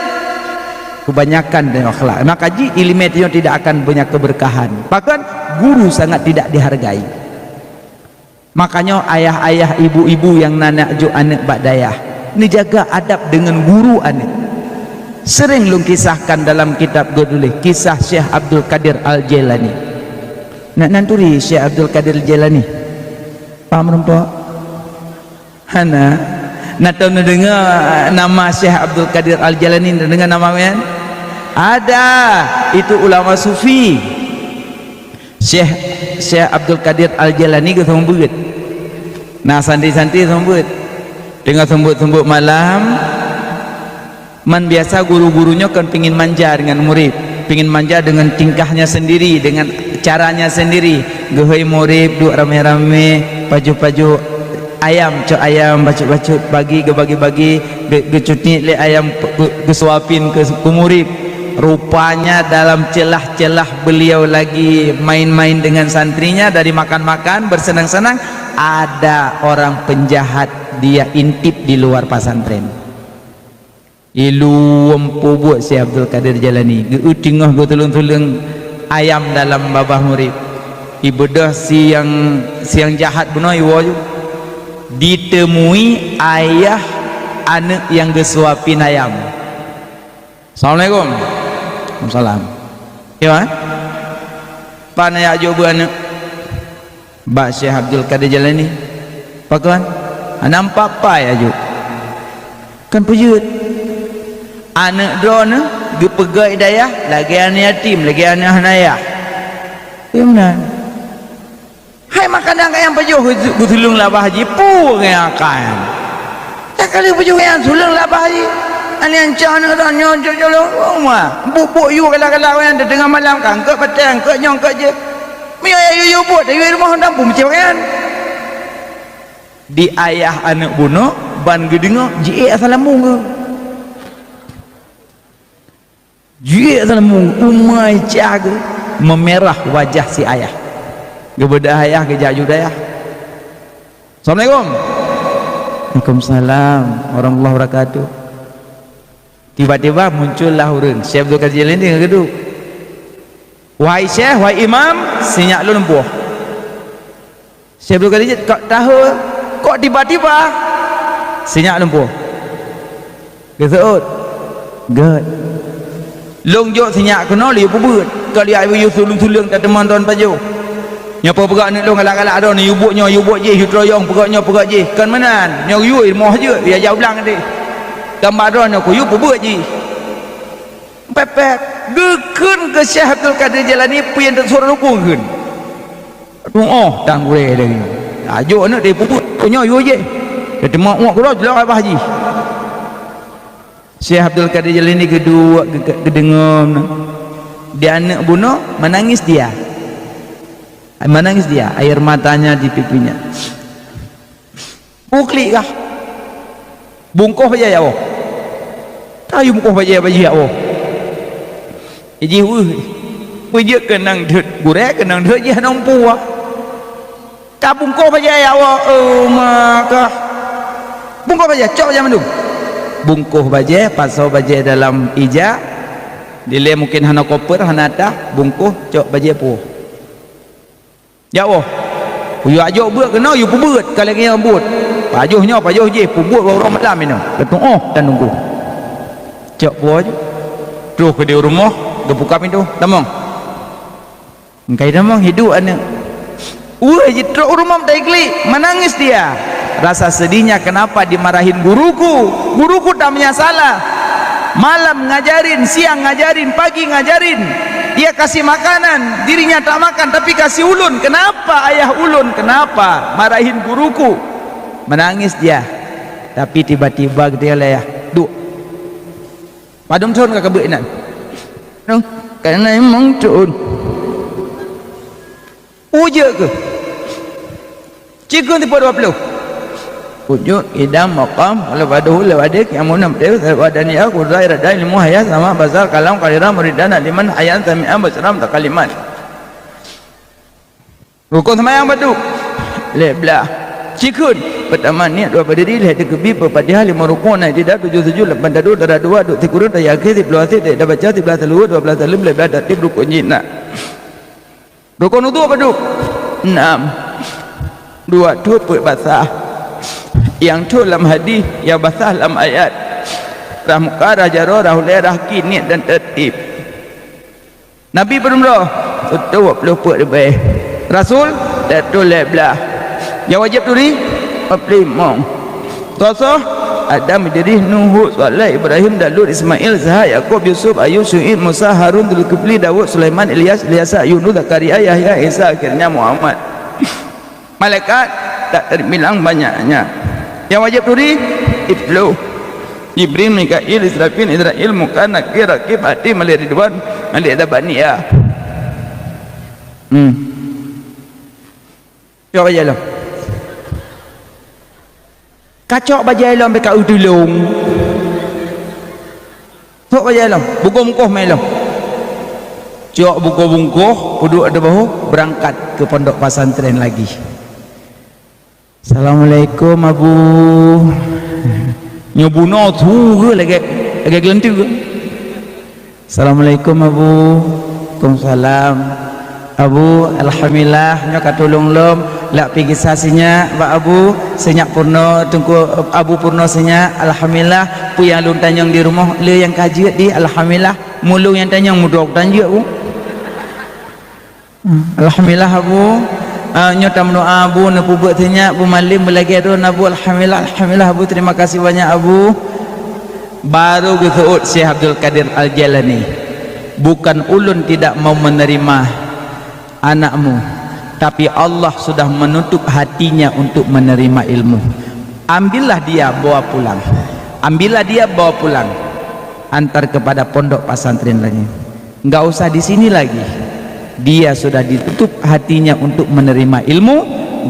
Kebanyakan tanyoe akhlak. Maka jih iéleumé tanyoe tidak akan banyak keberkahan. Bahkan guru sangat tidak dihargai. Makanya ayah-ayah, ibu-ibu yang na neujok aneuk bak dayah, neujaga adab dengan guru aneuk. Sering lôn kisahkan dalam kitab geutuléh kisah Syekh Abdul Qadir Al-Jailani. Nak nan turi Syekh Abdul Qadir Al-Jailani? Paham rumpok? Hana. Na tau neudeungoe nama Syekh Abdul Qadir Al-Jailani, neudeungoe nama nyan? Ada. Itu ulama sufi. Syekh, Syekh Abdul Qadir Al-Jailani geuseumeubeuet. Na santri-santri seumeubeuet. Teungoh seumeubeuet-seumeubeuet malam, Man biasa guru-guru nyoe kan pingin manja dengan murid, pingin manja dengan tingkahnya sendiri, dengan caranya sendiri. Geuhôi murid duek ramé-ramé, pajoh-pajoh ayam, cok ayam, bacut-bacut, bagi, geubagi-bagi, ge-, geucutiek lé ayam, ge-, geusuapin keu, keu murid. Rupanya dalam celah-celah beliau lagi main-main dengan santrinya, dari makan-makan, bersenang-senang, ada orang penjahat, dia intip di luar pesantren. Ilôn peubuet Syekh Abdul Qadir Jailani, geu-, teungoh geutuleueng-tuleueng ayam dalam babah murit. Ibeudôh siang, siang jahat bunoe iwoe ju. Ditemui ayah aneuk nyang geusuapin ayam. "Assalamualaikum." "Waalaikumsalam." "Yo, eh? Pane jak jok beuet aneuk?" "Bak Syekh Abdul Qadir Jailani." "Pakon?" "Hana meupat-pat jak jok." "Kan peujeuet. Aneuk droeneuh geupeugöt di dayah lagèe aneuk yatim, lagèe aneuk hana ayah." "Iya meunan." "Hai makanan kayang pajoh geuseuleueng lam babah jih, peue nyang akan?" "Takali pajoh nyang seuleueng lam babah jih. Aneuk ancang aneuk droeneuh nyoe jok-jok lom rumoh. Buk-buk yue galak-galak nyan teungoh malam ka eungkôt batèe, eungkôt nyoe, eungkôt jih. Meunyoe yue, yue buet, yue rumoh dan peue meucebak nyan." Di ayah aneuk bunoe ban geudeungoe, jiék asai lambông geuh. Jiék asai lambông, umai cah geuh, meumirah wajah si ayah. Geubeudôh ayah geujak ju dayah. "Assalamualaikum." "Waalaikumsalam warahmatullahi wabarakatuh." Tiba-tiba muncullah ureueng, Syekh Abdul Qadir Jailani geuduek. "Wahai Syekh, wahai Imam, sinyak lôn lumpoh." Syekh Abdul Qadir, "Kok tahu, kok tiba-tiba?" "Sinyak lumpoh." Geuseuôt. "Gèt. Lôn jok sinyak keunoe lé yue peubeuet. Ka lheueh yue seuleueng-seuleueng tateumon droeneuh pajoh. Nyoe peugah aneuk lôn galak-galak droeneuh, yue buet nyoe, yue buet jih, yue troyong, peugah nyoe, peugah jih. Kon meunan, nyoe yue rumoh jeuet, yue jak u blang teuh. Gambar droeneuh keu yue peubeuet jih." Pèp-pèp, geukheun keu Syekh Abdul Qadir Jailani peue nyang teusurat huköm geukheun. Tu'oh tan gurèe lagèe nyoe. Ajok aneuk deh peubuet, nyoe yue jéh. Teuma uek keudroe jilok babah jih. Syekh Abdul Qadir Jailani geuduek geu-, geudeungoe meunan. Di aneuk bunoe menangis dia. Menangis dia, air matanya di pipinya. Buklik kah? Bungkôh bajèe ya Allah. Ayo bungkôh bajèe bak jih, ya Allah. Jih weueh. Peujeuet keunong deuet gurèe, keunong deuet jih hana muphom. Ka bungkôh bajèe, ya Allah, eh, maka. Bungkôh bajèe, cok bajèe mandum. Bungkôh bajèe, pasoe bajèe dalam ija. Dilèe mungken hana koper, hana tah, bungkôh, cok bajèe puwoe. Ya Allah, yue ajok beuet keunoe, yue peubeuet ka lagèe nyan buet. Pajoh nyoe, pajoh jih, peubeuet bak uroe malam inoe. Geutu'oh dan nunggu. Cok puwoe jih. Troh keudéh u rumoh, geubuka pintoe. Tamong. Engkai tamong hidup aneuk. Weueh, jitrok u rumoh meutai klik, menangis dia. Rasa sedihnya, kenapa dimarahin guruku? Guruku tak punya salah. Malam ngajarin, siang ngajarin, pagi ngajarin. Dia kasih makanan, dirinya tak makan, tapi kasih ulôn. Kenapa ayah ulôn? Kenapa marahin guruku? Menangis dia. Tapi tiba-tiba dia lah ya, duk. Padum thôn ka keubeuet inan? Nyoe, ka inan limong thôn. Ujeue keuh. Cikheun tipe dua ploh. Wujud, qidam, maqam, lalu baduhu, lalu adik, yang munam, deus, lalu adanya, kudrat, iradah, ilmu, hayat, sama, basar, kalam, kalira, muridan, aliman, hayan, sami'an, basara, mutakaliman. Rukon seumayang padum? Lhèe blah. Cikheun, peutama niet, dua berdiri, lhèe teukeubie, peuet Fatihah, limong rukon, na i'tidal, tujoh sujud, lapan tadong, dara dua, duek sikureueng, tahiyat akhé, siploh asoe, tahiyat baca, siblah salam, dua blah saleuem, lhèe blah tartieb, rukon jihnyan. Rukon udhu padum? Nam. Dua thôk peuet basah. Nyang thôk lam hadih, nyang basah lam ayat. Rhah muka, rhah jaroe, rhah ulèe, rhah kaki, niet dan tartieb. Nabi padum droe? Sireutôh dua ploh peuet leubeh. Rasul? Sireutôh lhèe blah. Nyang wajéb turi? Dua ploh limong. Soe-soe? Adam, Idris, Nuh, Hud, Saleh, Ibrahim, Daud, Ismail, Ishak, Yakub, Yusuf, Ayub, Syu'aib, Musa, Harun, Zulkifli, Daud, Sulaiman, Ilyas, Ilyasa, Yunus, Zakaria, Yahya, Isa, akhirnya Muhammad. Malaikat tak terbilang banyaknya. Nyang wajéb turi? Siplôh. Jibril, Mikail, Israfil, Izrail, Munkar, Nakir, Rakib, Atid, Malik Ridwan, Malik Zabaniyah. Hmm. Cok bajèe lom. Kacok bajèe lom bèk ka eu tulông. Cok bajèe lom, bungkôh-bungkôh mè lom. Cok bungkôh-bungkôh, peuduek ateueh bahô, beurangkat keu pondok pesantren lagi. Assalamualaikum, Abu. Nyoe bunoe su geuh lagèe, lagèe geulanteue. Assalamualaikum, Abu. Waalaikumsalam. Abu, alhamdulillah, nyoe ka tulông lom, lak pih gisa sinyak bak Abu, sinyak purnoe, Teungku, Abu purnoe sinyak, alhamdulillah, peue nyang lôn tanyong di rumoh, le nyang ka jeuet di, alhamdulillah, mulông nyang tanyong mudok tan jeuet, Bu. Hmm, alhamdulillah, Abu. Ah, nyoe tameudoa, Abu, neupeubuet sinyak, Bu Malem, beulagèe droen, Abu, alhamdulillah, alhamdulillah, Abu, terima kasih banyak, Abu. Baru geuseuôt Syekh Abdul Qadir Al-Jailani, "Bukan ulôn tidak mau menerima anakmu, tapi Allah sudah menutup hatinya untuk menerima ilmu. Ambillah dia, bawa pulang. Ambillah dia, bawa pulang. Antar kepada pondok pesantren lagi. Enggak usah di sini lagi. Dia sudah ditutup hatinya untuk menerima ilmu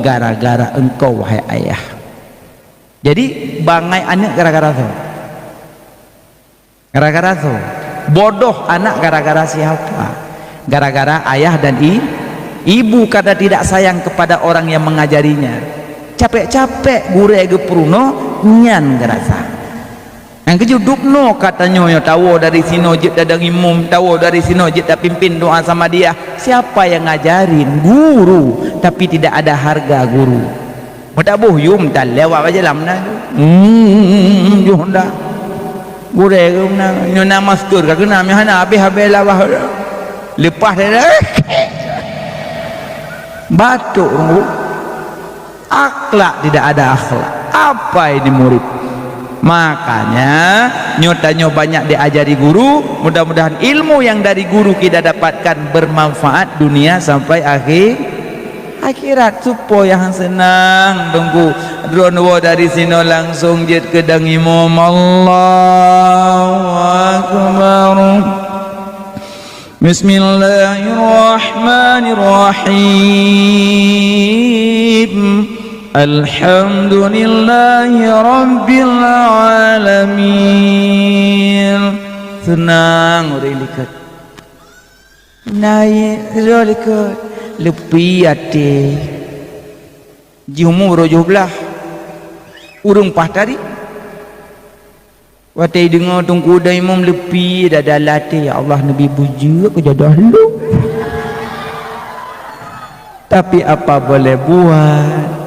gara-gara engkau, wahai ayah." Jadi, bangai aneuk gara-gara soe? Gara-gara soe? Bodoh anak gara-gara siapa? Gara-gara ayah dan i-, ibu karena tidak sayang kepada orang yang mengajarinya. Capek-capek gurèe geupeurunoe, nyan geurasa. Nyang keujeuet dubnoe ka tanyoe nyoe, tawoe dari sinoe jeuet tadong imum, tawoe dari sinoe jeuet tapimpin doa Samadiyah. Siapa yang ngajarin? Guru. Tapi tidak ada harga guru. Meudaboh yum tan lewat bak jalan meunan. Hmm, yoh dah. Gurèe keu meunan. Nyoe na masker ka keunong, meuhana habéh-habéh labah. Leupah dah. Batuk, akhlak tidak ada akhlak. Apa ini murid? Makanya, nyoe tanyoe banyak diajari guru, mudah-mudahan ilmu yang dari guru kita dapatkan bermanfaat dunia sampai akhir, akhirat. Supaya han seunang, Teungku. Droeneuh dari sinoe langsung jeuet keu dong imum. Allahu Akbar. Bismillahirrahmanirrahim. Alhamdulillahi Rabbil Alamin. Seunang ureuëng likot. Naiek droe likot. Leupie até. Jiumu uroe jôh blaih. Ureuëng paih tari. Watée deungoe Teungku dan Imum leupie dada lam até, "Ya Allah, neubi beujeuet keu jodoh lôn." Tapi apa boleh buat?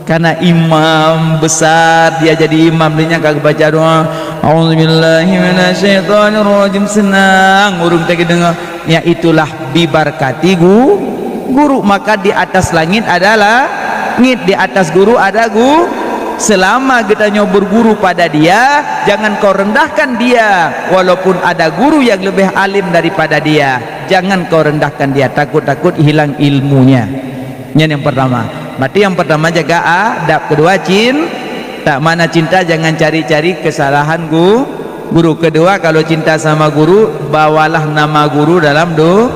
Karena imam besar, dia jadi imam, dia nyang ka geubaca doa, "A'udzubillahi minasyaitonirrajim." Seunang ureuëng teuka deungoe. Yaitulah bibarkati gu-, guru. Maka di atas langit adalah langit, di atas guru ada gu-, selama geutanyoe berguru pada dia, jangan kau rendahkan dia. Walaupun ada guru yang lebih alim daripada dia, jangan kau rendahkan dia. Takut-takut hilang ilmunya. Nyan yang pertama. Berarti yang pertama jaga adab, kedua cin-, tak mana cinta, jangan cari-cari kesalahan gu-, guru. Kedua, kalau cinta sama guru, bawalah nama guru dalam do-,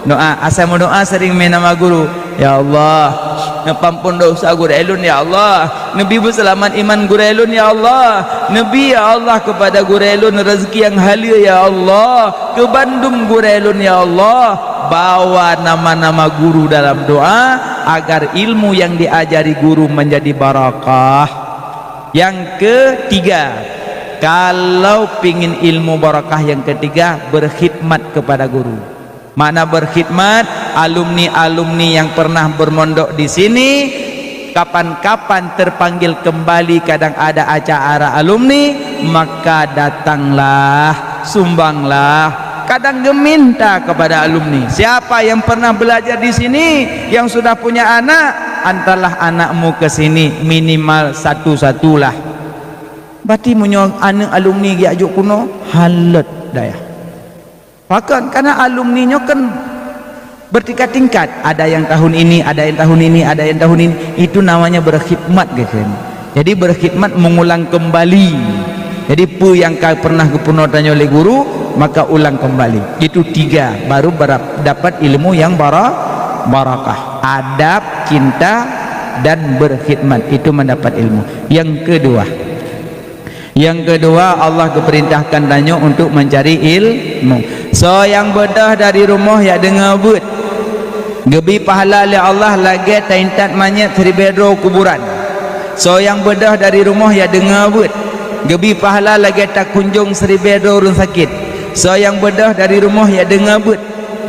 doa. Asai meudoa sering mé nama guru. "Ya Allah, neupampon dosa gurée lôn, ya Allah. Neubi beuseulamat iman gurée lôn, ya Allah. Neubi, ya Allah, kepada gurée lôn rezeki nyang haleue, ya Allah. Keu bandum gurée lôn, ya Allah." Bawa nama-nama guru dalam doa agar ilmu yang diajari guru menjadi barakah. Yang ketiga, kalau pingin ilmu barakah yang ketiga, berkhidmat kepada guru. Makna berkhidmat, alumni-alumni yang pernah bermondok di sini, kapan-kapan terpanggil kembali, kadang ada acara alumni, maka datanglah, sumbanglah. Kadang geminta kepada alumni, siapa yang pernah belajar di sini, yang sudah punya anak, antarlah anakmu ke sini, minimal satu-satulah. Berarti meunyoe aneuëk alumni geujak jok keunoe, halot dayah. Pakon? Karena alumni nyoe kan bertingkat-tingkat. Ada yang tahun ini, ada yang tahun ini, ada yang tahun ini. Itu namanya berkhidmat, gitu kan. Jadi berkhidmat, mengulang kembali. Jadi peue nyang ka pernah geupeurunoe tanyoe lé guru, maka ulang kembali. Itu tiga, baru berap-, dapat ilmu yang bara-, barakah. Adab, cinta, dan berkhidmat. Itu mendapat ilmu. Yang kedua, Nyang keudua, Allah geupeurintahkan tanyoe untuk mencari ilmu. Soe nyang beudôh dari rumoh jak deungoe beuet, geubi pahala lé Allah lagée taintat manyét siribée droe kuburan. Soe nyang beudôh dari rumoh jak deungoe beuet, geubi pahala lagée takunjong siribée droe ureuëng sakét. Soe nyang beudôh dari rumoh jak deungoe beuet,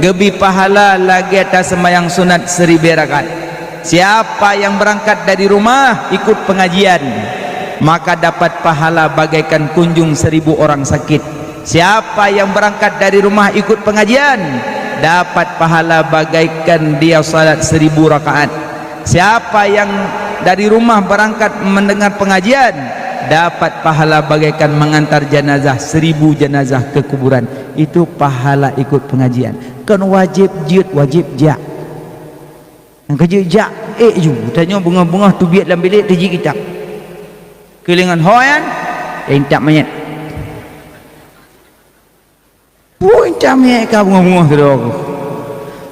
geubi pahala lagée taseumayang sunat siribée rakaat. Siapa yang berangkat dari rumah ikut pengajian, maka dapat pahala bagaikan kunjung seribu orang sakit. Siapa yang berangkat dari rumah ikut pengajian, dapat pahala bagaikan dia salat seribu rakaat. Siapa yang dari rumah berangkat mendengar pengajian, dapat pahala bagaikan mengantar jenazah seribu jenazah ke kuburan. Itu pahala ikut pengajian. Kon wajéb jeuet, wajéb jak. Nyang keujeuet jak, ék ju, tanyoe beungoh-beungoh teubiet lam bilék teuji kitab. Keulingon ho nyan, eh, intat manyét. Peue intat manyét ka beungoh-beungoh sidroe ku.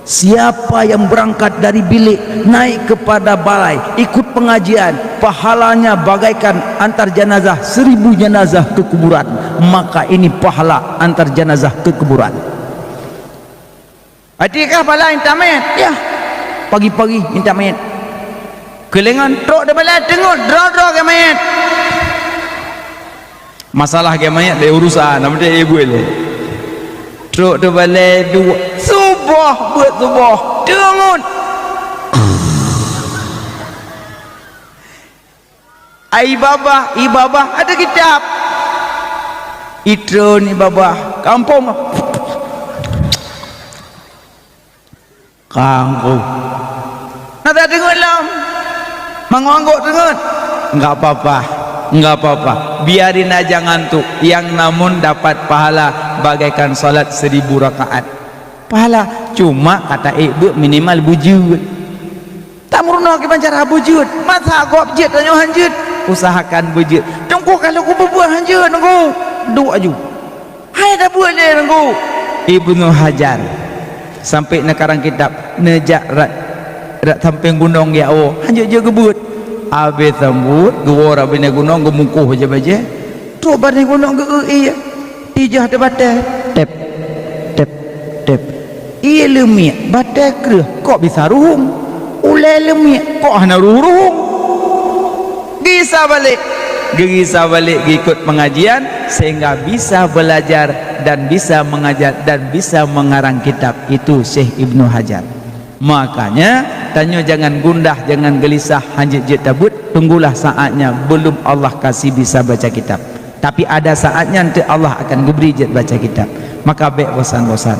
Siapa yang berangkat dari bilik naik kepada balai ikut pengajian, pahalanya bagaikan antar jenazah seribu jenazah ke kuburan. Maka ini pahala antar jenazah ke kuburan. Até kah bala intat manyét? Yah. Pagi-pagi intat manyét. Keulingon trok di balai teungeut, droe-droe gét manyét. Masalah gét manyét lé urusan, nama dia ibu lé. Trok di balai dua, suboh, beuet suboh, teungeut. Ai babah, i babah ada kitab. Itreun i babah, kampung. Kampung. Nada deungon lom. Manggok-anggok deungon. Enggak apa-apa. Enggak apa-apa. Biarin aja ngantuk. Yang namun dapat pahala bagaikan salat seribu rakaat. Pahala. Cuma kata ék beuet minimal beujeuet. Tameurunoe kiban cara beujeuet. Masa gob jeuet tanyoe han jeuet. Usahakan beujeuet. Teungku kalau ku beubeuet han jeuet nunggu. Duek aju. Hai tabeuet lé nunggu. Ibnu Hajar. Sampai neukarang kitab neujak rat, rat sampéng gunong jak woe. Han jeuet-jeuet geubeuet. Abéh sambot, geuwoe rat binéh gunong geumungkoh je bajée. Trok binéh gunong geu-eu ié. Tijah teubatée, tep, tep, tep. Ié leumiek, batée kreueh, kok bisa ruhueng? Ulée leumiek, kok hana ruhueng-ruhueng? Gisa balek, geugisa balek geukot pengajian, sehingga bisa belajar dan bisa mengajar dan bisa mengarang kitab. Itu Syekh Ibnu Hajar. Makanya, tanyoe jangan gundah, jangan gelisah, hanjeuet jeuet tabeuet, tunggulah saatnya, belum Allah kasih bisa baca kitab. Tapi ada saatnya nanti Allah akan geubri jeuet baca kitab. Maka bék bosan-bosan.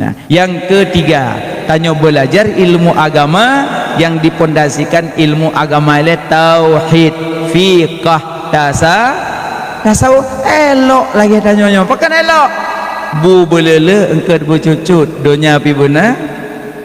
Nah, yang ketiga, tanyoe belajar ilmu agama yang dipondasikan ilmu agama ilée tauhid, fiqah, tasa-, tasawuf. Elok lagée tanyoe nyoe. Pakon elok? Bu beuleuleuk eungkot beucut-cut, donya pi beuna.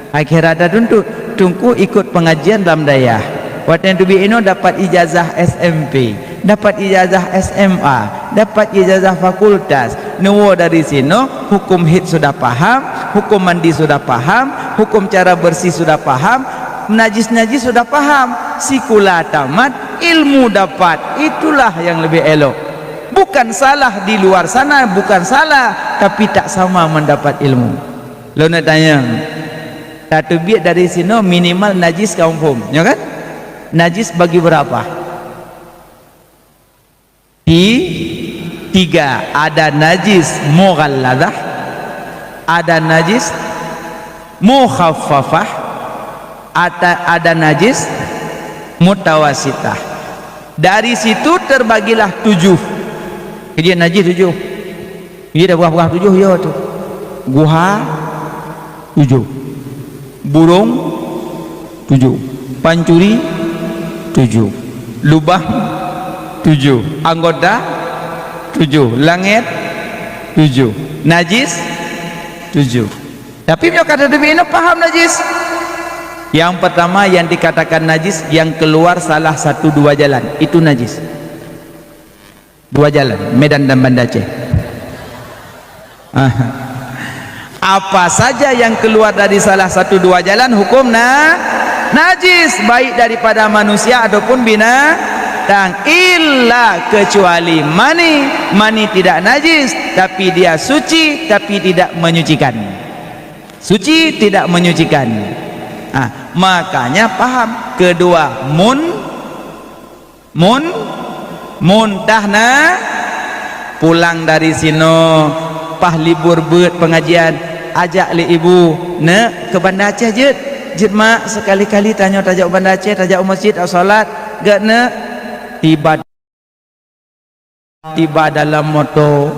Akhirat tatuntut. Teungku ikot pengajian lam dayah. Watée teubiet inoe dapat ijazah S M P, dapat ijazah S M A, dapat ijazah fakultas. Neuwoe dari sinoe, hukum haid sudah paham, hukum mandi sudah paham, hukum cara bersih sudah paham, najis-najis sudah paham. Sikula tamat, ilmu dapat. Itulah yang lebih elok. Bukan salah di luar sana, bukan salah, tapi tak sama mendapat ilmu. Lôn tanyong, tateubiet dari sinoe minimal najis ka muphom, nyo kan? Najis bagi berapa? Ti-, tiga. Ada najis mughalladhah, ada najis mukhaffafah, ada, ada najis mutawasitah. Dari situ terbagilah tujuh. Keujeuet najis tujuh. Iya dah, peugah-peugah tujoh, ya tu. Guha, tujoh. Burong, tujoh. Pancuri, tujoh. Lubang, tujoh. Anggota, tujoh. Langét, tujoh. Najis, tujoh. Tapi meunyoe ka tateubiet inoe, paham najis. Yang pertama yang dikatakan najis, yang keluar salah satu dua jalan, itu najis. Dua jalan, Medan dan Banda Aceh. Aha. Apa saja yang keluar dari salah satu dua jalan hukum na-, najis, baik daripada manusia ataupun binatang, illa kecuali mani. Mani tidak najis, tapi dia suci, tapi tidak menyucikan. Suci tidak menyucikan. Ah, makanya paham. Kedua, mun-, Mun, muntah na, pulang dari sinoe, paih libur beuet pengajian, ajak lé ibu, "Neuk, keu Banda Aceh jeuet." "Jeuet, Mak, sekali-kali tanyoe tajak u Banda Aceh, tajak u masjid, tajak salat." "Gét, Neuk." Tiba, tiba dalam moto,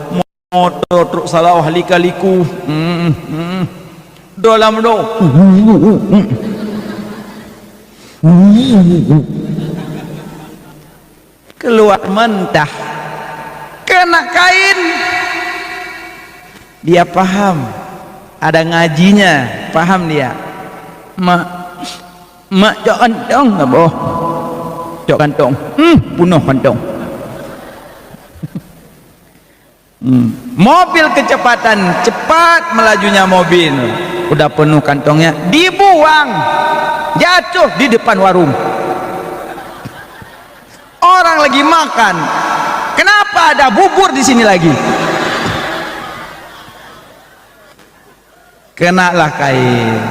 moto trok salah lika-liku. Hmm, hmm. Dalam moto. Keluar mentah. Kena kain. Dia paham. Ada ngajinya, paham dia. "Mak, Mak, cok kantong, saboh. Cok kantong." Hmm, punoh kantong. Hmm. Mobil kecepatan, cepat melajunya mobil. Udah penuh kantongnya, dibuang. Jatuh di depan warung. Orang lagi makan. Kenapa ada bubur di sini lagi? Kenalah kain.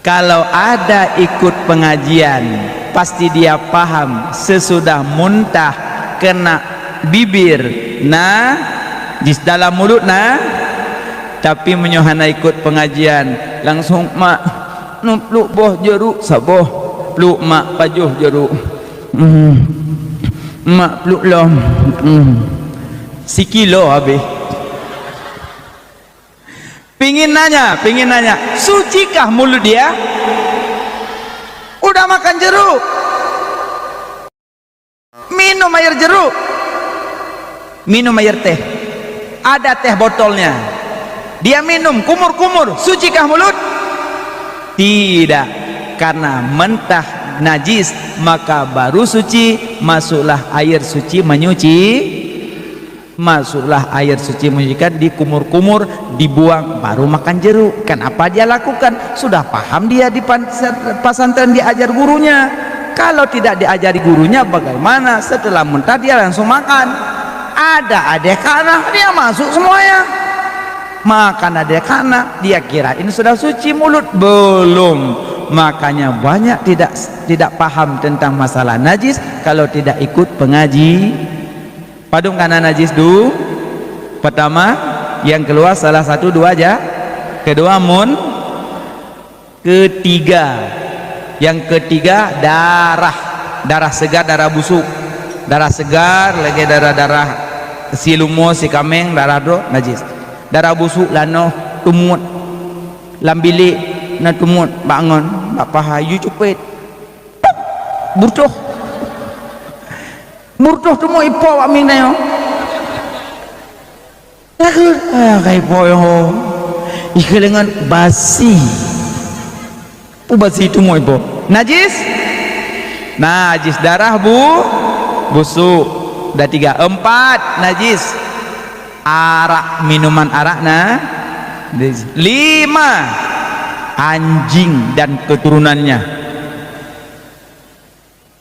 Kalau ada ikut pengajian, pasti dia paham sesudah muntah kena bibir, na, di dalam mulut na. Tapi meunyoe hana ikut pengajian, langsung, "Mak, neuk pluek boh jeruk saboh." Pluek mak pajoh jeruk. Hmm. "Mak, pluek lom." Hmm. Sikilo habéh. Pingin nanya, pingin nanya, sucikah mulut dia? Udah makan jeruk, minum air jeruk, minum air teh, ada teh botolnya, dia minum kumur-kumur, sucikah mulut? Tidak, karena mentah najis, maka baru suci, masuklah air suci menyuci. Masuklah air suci menyucikan, dikumur-kumur, dibuang, baru makan jeruk. Kan apa dia lakukan? Sudah paham dia di pan-, pesantren diajar gurunya. Kalau tidak diajari gurunya, bagaimana setelah muntah dia langsung makan? Ada adeh khanah, dia masuk semuanya. Makan adeh khanah, dia kirain sudah suci mulut. Belum. Makanya banyak tidak tidak paham tentang masalah najis kalau tidak ikut pengaji. Padum kana najis du? Pertama, yang keluar salah satu dua aja. Kedua, mun. Ketiga, yang ketiga, darah. Darah segar, darah busuk. Darah segar lagi darah-darah silumo, sikameng, darah droe, najis. Darah busuk, lanoh, tumut. Lam bilik na tumut, bak ngon, bak paha, yue cupet. Pop! Burtoh. Burtoh tumut ipo bak mieng tanyoe. Takut, ah, kai po yo. Ikeulengan basi. Pu basi tumut ipo. Najis? Najis darah bu, busuk. Dah tiga. Empat, najis. Arak, minuman arak na. Lima, anjing dan keturunannya.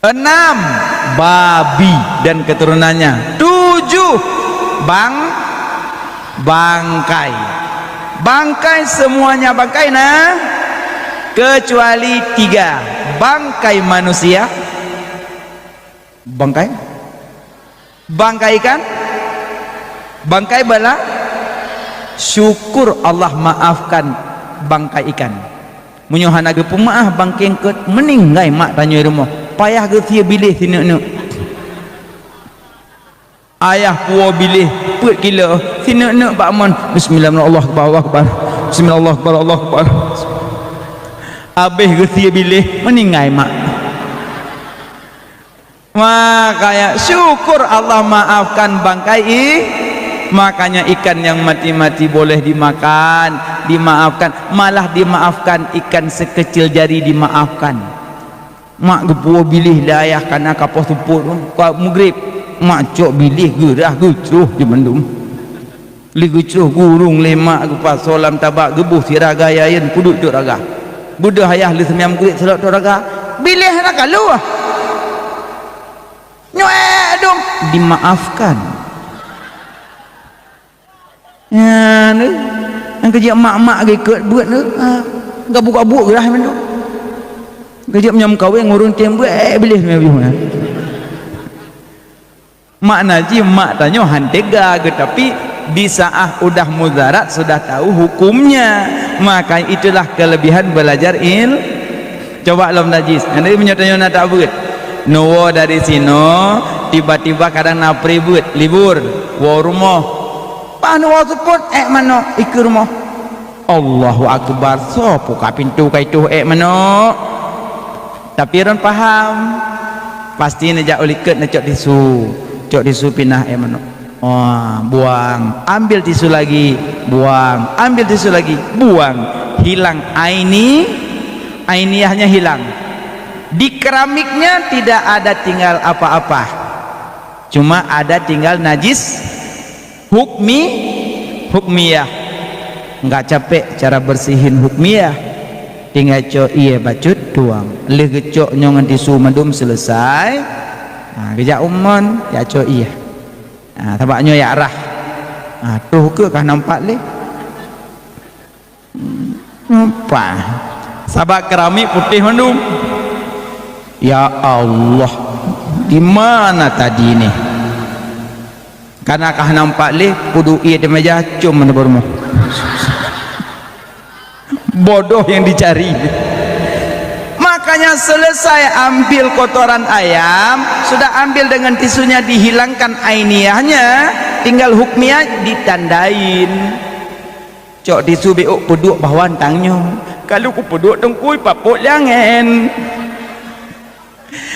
Enam, babi dan keturunannya. Tujuh, bang-, bangkai. Bangkai, semuanya bangkai na, kecuali tiga. Bangkai manusia. Bangkai? Bangkai ikan? Bangkai bala? Syukur Allah maafkan bangkai ikan. Meunyoe hana geupeumaáh bangkai eungkôt, meuninggai mak tanyoe rumoh, payah geusie biléh sineuk-neuk. Ayah puwoe biléh peuet kilo, sineuk-neuk bak mon, "Bismillah, Allahu Akbar, Allahu Akbar. Bismillah, Allahu Akbar, Allahu Akbar." Habéh geusie biléh, meuninggai mak. Makanya syukur Allah maafkan bangkai i-, makanya ikan yang mati-mati boleh dimakan, dimaafkan, malah dimaafkan ikan sekecil jari dimaafkan. Mak geupuwoe biléh lé ayah kana ka poh seupôt, ka meugrib, mak cok biléh geurah geucroh di mandum. Lé geucroh gurong lé mak geupasoe lam tabak geuboh sira gaya yen peuduek cok raga. Beudôh ayah lé seumiyam geurit seulok cok raga. Biléh hana ka lheueh. Nyoe dong dimaafkan. Nyan, eh, nyang keujeuet mak-mak geukot beuet tu, ha, gabuk-gabuk geurah mandum. Keujeuet meunyoe meukawen ngureueng tem beuet, eh, biléh meubiyoh nyan. Makna jih mak tanyoe han tega, geutapi di saat udah mudarat sudah tahu hukumnya. Maka itulah kelebihan belajar il-, coba lom najis. Jadi meunyoe tanyoe na tabeuet, neuwoe dari sinoe, tiba-tiba kadang na pri beuet, libur, woe rumoh. Bah neuwoe seupôt, ék manok, ikeue rumoh. Allahu Akbar, soe puka pintoe ka itoh ék manok? Tapi ureueng paham, pasti neujak u likot neucok tisu, cok tisu pinah ék manok. Wah, buang, ambil tisu lagi, buang, ambil tisu lagi, buang. Hilang aini, ainiahnya hilang. Di keramiknya tidak ada tinggal apa-apa. Cuma ada tinggal najis. Hukmi, hukmiyah. Enggak capek cara bersihin hukmiyah. Tinggai cok ié bacut tuang. Lheueh geucok nyoe ngon tisu mandum selesai. Ha, geujak umon, jak cok ié. Ha, sabak nyoe jak rah. Ha, troh keu ka nampak lé. Apa? Sabab keramik putéh mandum. Ya Allah, di mana tadi ni? Kana ka nampak lé, peuduek ié di meja, com mandum beureumoh. Bodoh yang dicari. Makanya selesai ambil kotoran ayam, sudah ambil dengan tisunya, dihilangkan ainiahnya, tinggal hukmiah ditandain. Cok tisu bék peuduek bahwa tang nyoe. Kalau kupeuduek teungku, ipapok lé angén.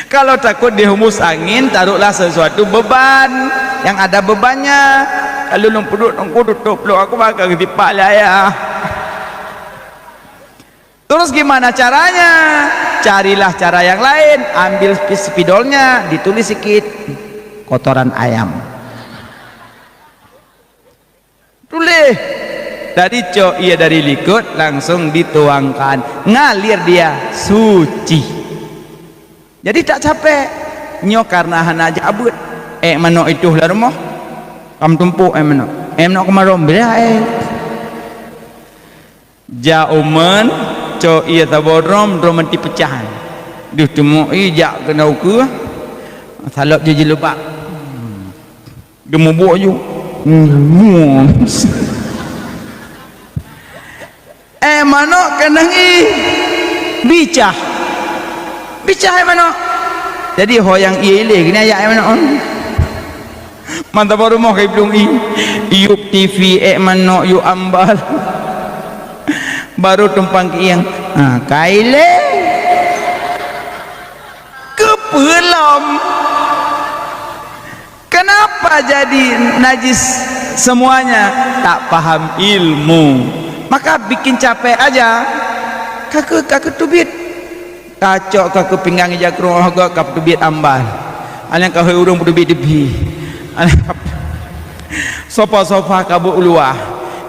Kalau takut dihembus angin, taruhlah sesuatu beban yang ada bebannya. Kalau lôn peuduek teungku, tutup lôn, aku bakal geusipak lé ayah. Terus gimana caranya? Carilah cara yang lain. Ambil spi-, spidolnya, ditulis sikit, "Kotoran ayam." Tuléh. Tadi cok ié dari likot langsung dituangkan. Ngalir dia suci. Jadi tak capek. Nyoe karena hana jak beuet. Ék manok itoh lam rumoh. Kam tumpôk éh manok. Éh manok keumarôm, beulah éh. Jak umeuen, cok ié saboh drom, drom manti peucah. Deuh teumok ié jak keunoe ukeue, salop jih jileubak. Geumubuek ju. Éh manok keunong ié bicah. Bicah éh manok. Jadi ho nyang ié ilée geuneuk jak éh manok. Mantong bak rumoh ka iplueng ié. Yup TV éh manok, yup ambal. Baru tumpang keuieng. Ha, ka ilée. Keupeue lom? Kenapa jadi najis semuanya? Tak paham ilmu. Maka bikin capek aja. Ka keu-, ka keutubiet. Ka cok ka keu pinggang ija krueng gob ka peutubiet ambal. Aneuk ka hôi ureuëng peutubiet diphi. Aneuk ka sofa-sofa ka beuet u luwa.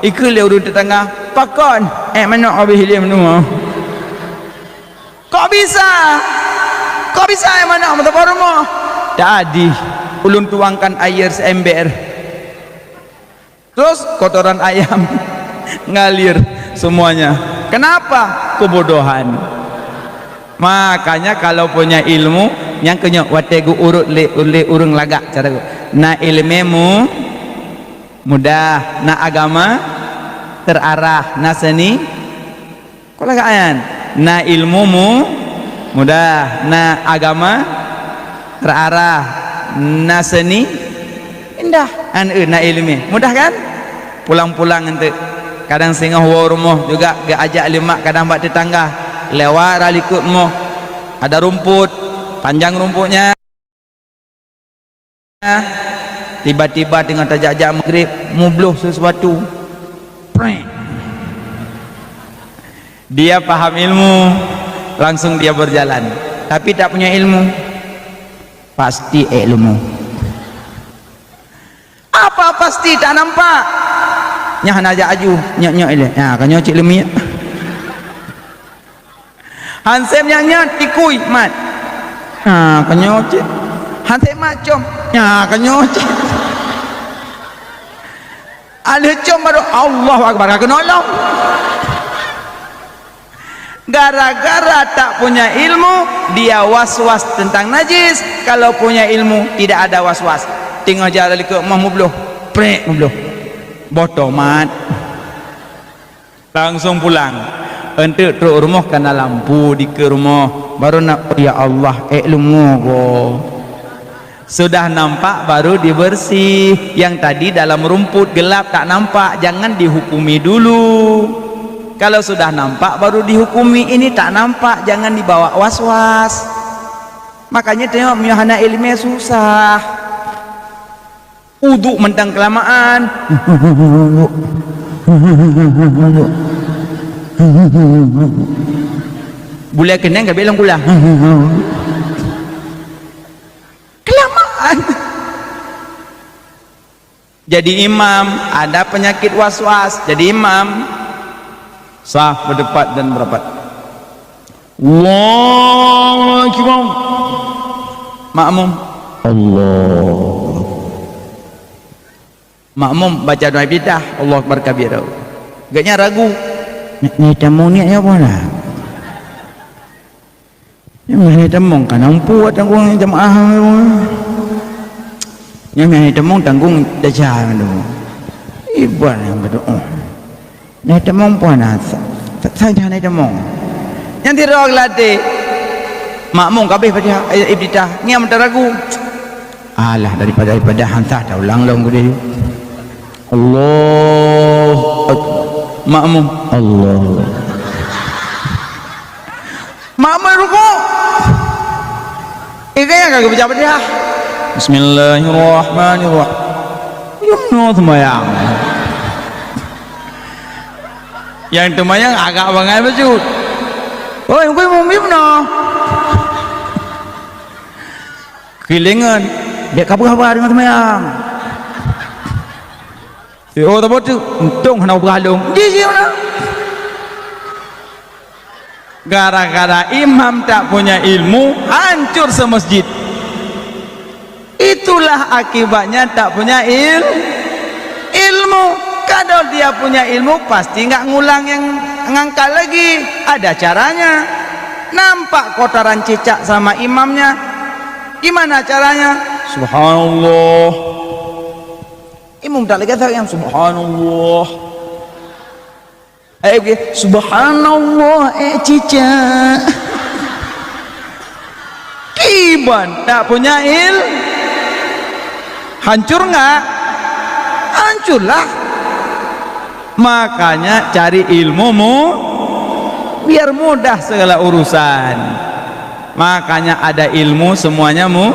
Ikeu lé ureuëng teutangga, "Pakon? Éh manok habéh ilée meunoe." Kok bisa? Kok bisa éh manok meuteupeu rumoh? Tadi ulôn tuangkan air seember. Terus kotoran ayam ngalir semuanya. Kenapa? Kebodohan. Makanya kalau punya ilmu, nyang keunyoe watée geuurot lé, lé ureuëng lagak cara geuh. Na ileumé mu-, mudah, na agama terarah, na seni Kok lagak nyan? Na ilmu mu-, mudah, na agama terarah, na seni indah. An eu na ileumé. Mudah kan? Pulang-pulang enteuk. Kadang singoh woe rumoh juga geuajak lé mak kadang bak teutangga. Lewat rot likot rumoh. Ada rumput, panjang rumputnya. Tiba-tiba teungoh tajak-jak maghrib, mubloh sesuatu. Preng. Dia paham ilmu, langsung dia berjalan. Tapi tak punya ilmu, pasti éh lumoh. Apa pasti tak nampak? Nyan hana jak aju, nyok-nyok ilée. Ha, ka nyoe cit leumiek. Hansém nyang nyan tikui mat. Ha, ka nyoe cit. Hansém mat com. Ha, ka nyoe cit. Aleuh com baru Allahu Akbar, ka keunoe lom. Gara-gara tak punya ilmu, dia was-was tentang najis. Kalau punya ilmu, tidak ada was-was. Teungoh jalan likot mah mubloh, prek mubloh. Boh tomat. Langsung pulang. Enteuk trok rumoh kana lampu dikeue rumoh. Baru na, "Ya Allah, ék lumoe goe." Sudah nampak baru dibersih. Yang tadi dalam rumput gelap tak nampak, jangan dihukumi dulu. Kalau sudah nampak baru dihukumi, ini tak nampak, jangan dibawa was-was. Makanya tengok, meunyoe hana ileumé susah. Uduk mantong keulamaan. Bulèe keunong ka bèk lom kulah. Keulamaan. Jadi imam, ada penyakit was-was. Jadi imam, saf berdepan dan merapat. Allahu Akbar. Makmum. Allah. Makmum baca doa iftitah, Allahu Akbar kabira. Gobnyan ragu. Nyan, nyan tamong niat nyoe peue na? Nyan meuhana tamong ka na muphom tanggong jamaah. Nyan meuhana tamong tanggong desya nyan tu. Iban nyang beutôi. Nyan tamong peue na? Sa-, sa-, sajan nyan tamong. Nyang sidroe geulatih. Makmum ka abéh Fatihah, eh, iftitah. Nyan meuteuragu. Alah, daripada, daripada han sah taulang lom keudeh. Allahu Akbar. Makmum. Allah. Makmum rukuk. Eh, gaya ka geubaca Fatihah. Bismillahirrahmanirrahim. Yum, no, sembahyang. Nyang teumayang agak bangai bacut. Oi, hukui mumiep no. Kilengan, dek kabeuh haba deungon seumayang. Si oh, tabo tu, untông hana ubah lông. Di sini mana? Gara-gara imam tak punya ilmu, hancur semasjid. Itulah akibatnya tak punya il-, Ilmu, kalau dia punya ilmu, pasti nggak ngulang yang ngangkat lagi. Ada caranya. Nampak kotoran cicak sama imamnya. Gimana caranya? Subhanallah. Imam tak lagi yang subhanallah. Eh, oke. Subhanallah, eh, cicak. Kiban tak punya il. Hancur nggak? Hancurlah. Makanya cari ilmu mu, biar mudah segala urusan. Makanya ada ilmu semuanya mu,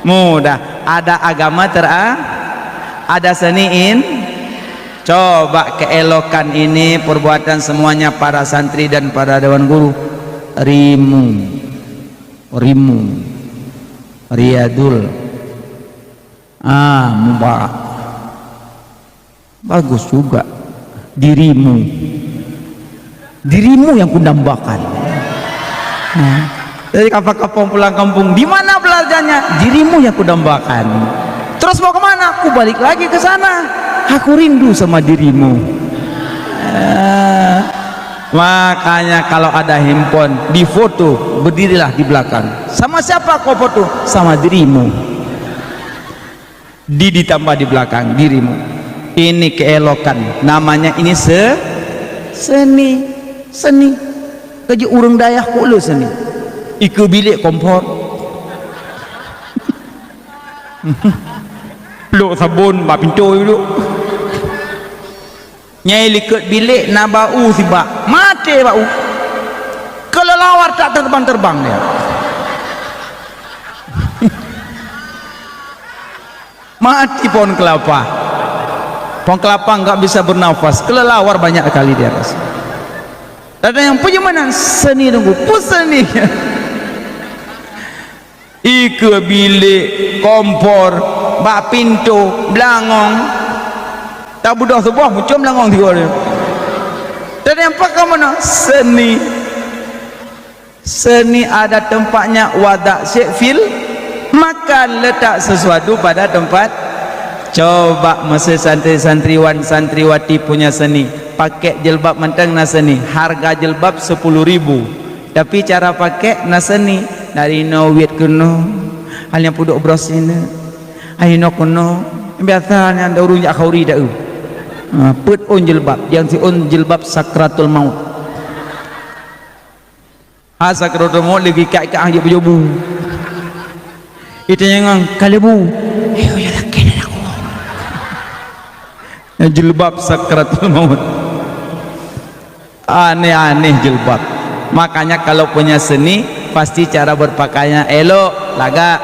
mudah. Ada agama tera, ada seni in. Coba keelokan ini perbuatan semuanya para santri dan para dewan guru. Rimu, rimu, riadul, ah, mubarak. Bagus juga. Dirimu. Dirimu yang kudambakan. Nah, dari kapang-kapang pulang kampung, di mana belajarnya? Dirimu yang kudambakan. Terus mau kemana? Aku balik lagi ke sana. Aku rindu sama dirimu. Eh, makanya kalau ada handphone, difoto, berdirilah di belakang. Sama siapa kau foto? Sama dirimu. Di ditambah di belakang dirimu. Ini keelokan. Namanya ini se-, seni. Seni. Keujeuet ureuëng dayah kok le seni. Ikeue bilék kompor. Plok sabon bak pintoe duek. Nyai likot bilék na bau sibak. Maté bau. Keulelawar tak terbang-terbang dia. Mati pohon kelapa. Pohon kelapa enggak bisa bernafas. Keulelawar banyak kali di atas. Ada yang punya mana seni nunggu. Pun seni. Ikeue bilék, kompor, bak pintoe, beulangong. Tabeudôh suboh muncul beulangong tiga dia. Dan yang pakai mana? Seni. Seni ada tempatnya, wadak syek fil makan, letak sesuatu pada tempat. Coba masa santri-santriwan santriwati punya seni, pakai jilbab mantong na seni, harga jilbab sepuluh ribu. Tapi cara pakai na seni, dari no wit keunoe, hanya pudok bros sini, ayo no keunoe. Biasa nyang ada ureuëng jak khauri dak eu. Ha, peuet ôn jilbab, nyang siôn jilbab sakratul maut. Ha, sakratul maut lagi kat-kat hang jeuet beujobu. Itanyong ngon kalebu. Eh, oh, ya laki dan aku. Jilbab sakratul maut. Aneh-aneh jilbab. Makanya kalau punya seni, pasti cara berpakaian elok, lagak.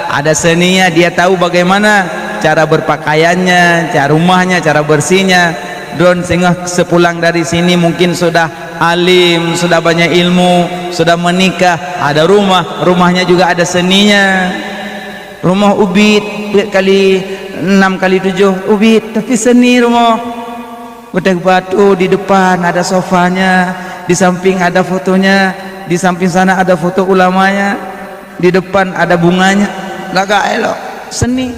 Ada seninya, dia tahu bagaimana cara berpakaiannya, cara rumahnya, cara bersihnya. Droen singoh sepulang dari sini mungkin sudah alim, sudah banyak ilmu, sudah menikah, ada rumah, rumahnya juga ada seninya. Rumah ubit, peuet kali enam kali tujuh, ubit, tapi seni rumah. Udah batu di depan ada sofanya, di samping ada fotonya, di samping sana ada foto ulamanya, di depan ada bunganya. Lagak elok, seni.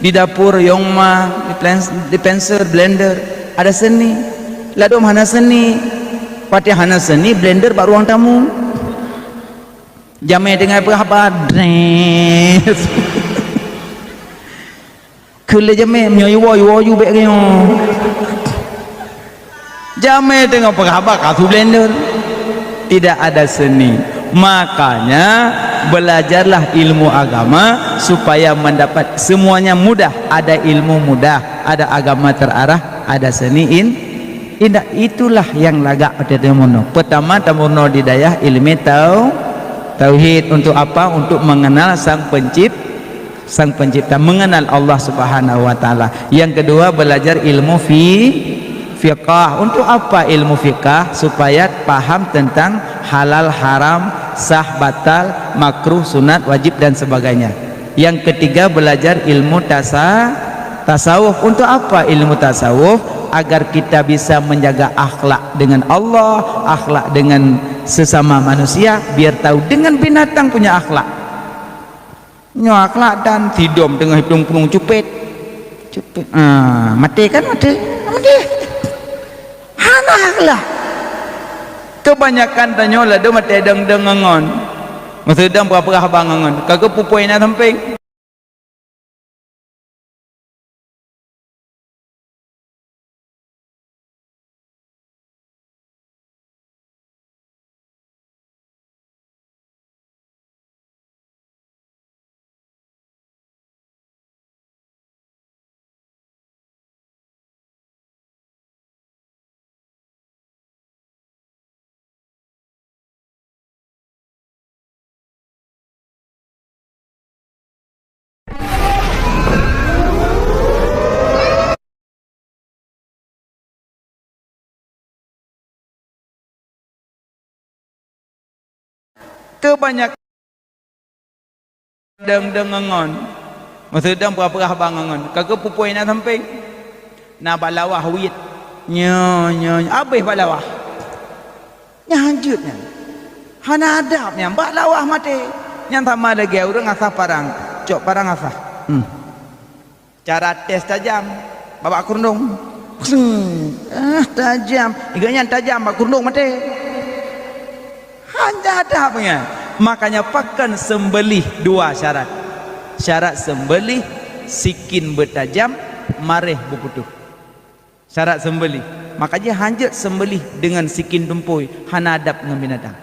Di dapur, yongma, di plens-, di penser, blender, ada seni. Ladôm hana seni. Patéh hana seni, blender bak ruang tamu. Jamé teungoh peugah haba, dres. Keu lé jamé, meunyoe iwoe, iwoe ju bék nyoe. Jamé teungoh peugah haba, ka su blender. Tidak ada seni. Makanya, belajarlah ilmu agama supaya mendapat semuanya mudah. Ada ilmu mudah, ada agama terarah, ada seni in-, indah. Itulah yang lagak pada tamuno. Pertama, tamuno di dayah ilmu tau-, tauhid. Untuk apa? Untuk mengenal Sang Pencip-, Sang Pencipta, mengenal Allah Subhanahu wa Taala. Yang kedua, belajar ilmu fi-, fiqah. Untuk apa ilmu fiqah? Supaya paham tentang halal, haram, sah, batal, makruh, sunat, wajib, dan sebagainya. Yang ketiga, belajar ilmu tasa-, tasawuf. Untuk apa ilmu tasawuf? Agar kita bisa menjaga akhlak dengan Allah, akhlak dengan sesama manusia, biar tahu dengan binatang punya akhlak. Nyoe akhlak dan sidom teungoh iplueng-plueng cupet. Cupet. Ah, maté kan maté. Maté. Hana lah. Kebanyakan tanyoe ladôm maté dong-dong ngon. Maksud dong peurah-peurah bang ngon. Ka geupupui na sampéng. Teubanyak dong-dong ngon. Maksud dong peurah-peurah bang ngon. Ka geupupui na sampéng. Na bak lawah wit. Nyo, nyo, nyo. Abéh bak lawah. Nyan hanjeuet nyan. Hana adab nyan. Bak lawah maté. Nyan sama lagée ureuëng asah parang. Cok parang asah. Hmm. Cara tes tajam, babak keureueng. Seng. Ah, tajam. Ingat nyan tajam, bak keureueng maté. Hana adab nyan. Makanya pakon seumbelih dua syarat. Syarat seumbelih, sikin beutajam, maréh beuputôh. Syarat seumbelih. Makanya hanjeuet seumbelih deungon sikin tumpôi, hana adab ngon binatang.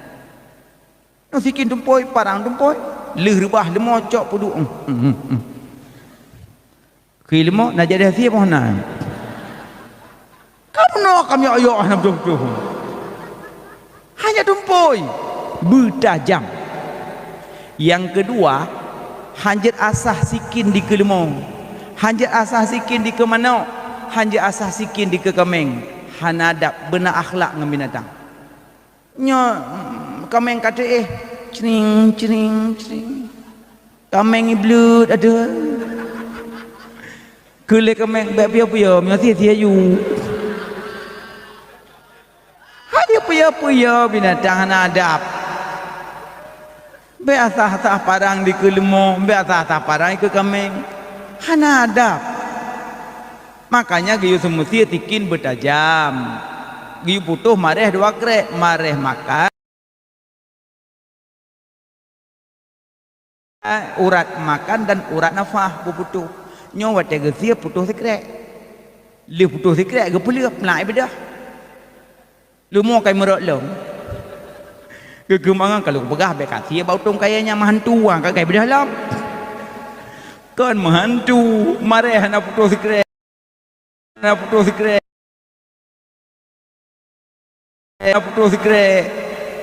Nyoe sikin tumpôi, parang tumpôi, lheueh reubah leumo cok peuduek. Hmm, hmm, hmm. Khi leumo na jadi hase boh na. Kamoe na kami ayok hana beutôi-beutôi. Hanya tumpôi beutajam. Nyang keudua, hanjeuet asah sikin dikeue leumo. Hanjeuet asah sikin dikeue manok. Hanjeuet asah sikin dikeue kaméng. Hana adab, beuna akhlak ngon binatang. Nyoe, mm, kaméng ka teuéh, cring, cring, cring. Kaméng ié bleut adoe. Keu lé kaméng bék piôh-piôh, meunyoe sie-sie yu. Hana piôh-piôh binatang hana adab. Bék asah-asah parang dikeue leumo, bék asah-asah parang dikeue kaméng. Hana adab. Makanya geuyue seumeusie sikin beutajam. Geuyue putôh maréh dua krek, maréh makan, urat makan dan urat nafah beuputôh. Nyoe watée geusie putôh sikrek. Lheueh putôh sikrek geupeuleueb, na ié beudôh. Leumo kai meurok lom. Geukeumangan ka lôn peugah bék ka sie bak utông kayée nyang meuhantu, ah, ka kai beudôh lom. Kon meuhantu, maréh hana putôh sikrek. Hana putôh sikrek. Hana putôh sikrek.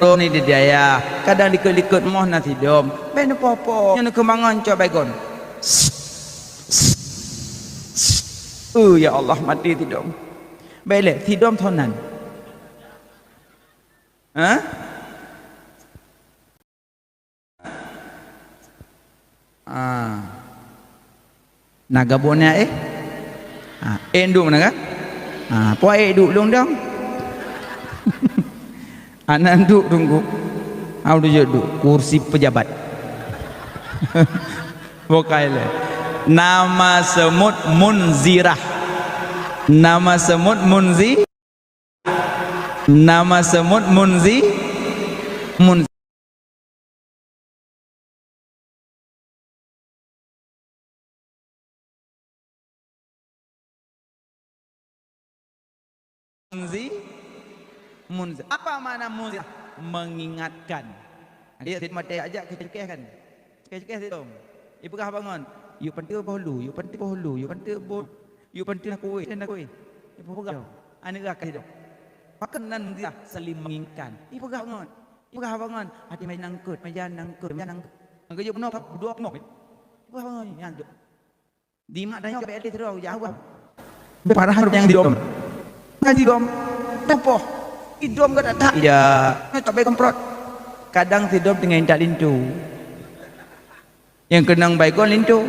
Droe ni di dayah, kadang likot-likot moh na sidom. Bék neupoh-poh. Nyoe neukeumangan cok baygon. Oh, ya Allah, maté sidom. Bék lé, sidom thon nan. Hah? Ah. Na gabon nyan, eh? Ah, eh, duek na kan? Ah, po eh duek lôn dong. Aneuk duek tunggu. Au duek duek kursi pejabat. Bukai le. Nama semut Munzirah. Nama semut Munzi. Nama semut Munzi. Munzi. Munzi, munzi. Apa makna munzi? Mengingatkan. Dia tidak mati aja kecekeh kan? Kecekeh tu. Ipeugah bangun. Yuk pantu boh lu, yuk pantu boh lu, yuk pantu boh. Yuk pantu nak kuih, nak kuih. Ipeugah. Aneuk gah kasih dong. Pakai nan munzi saling mengingatkan. Ipeugah bangun. Ipeugah bangun. Hati meja nangkut, meja nangkut, meja nangkut. Nangkut je penuh, dua penuh. Ipeugah bangun. Yang tu. Di mak tanya, "Bèk lé sidroe, jak Allah." Parah nyang sidom. Nyan sidom. Teupôh. Sidom ka that-that. Ija. Nyan tak baik kemprot. Kadang sidom teungoh intat linto. Nyang keunong baygon linto.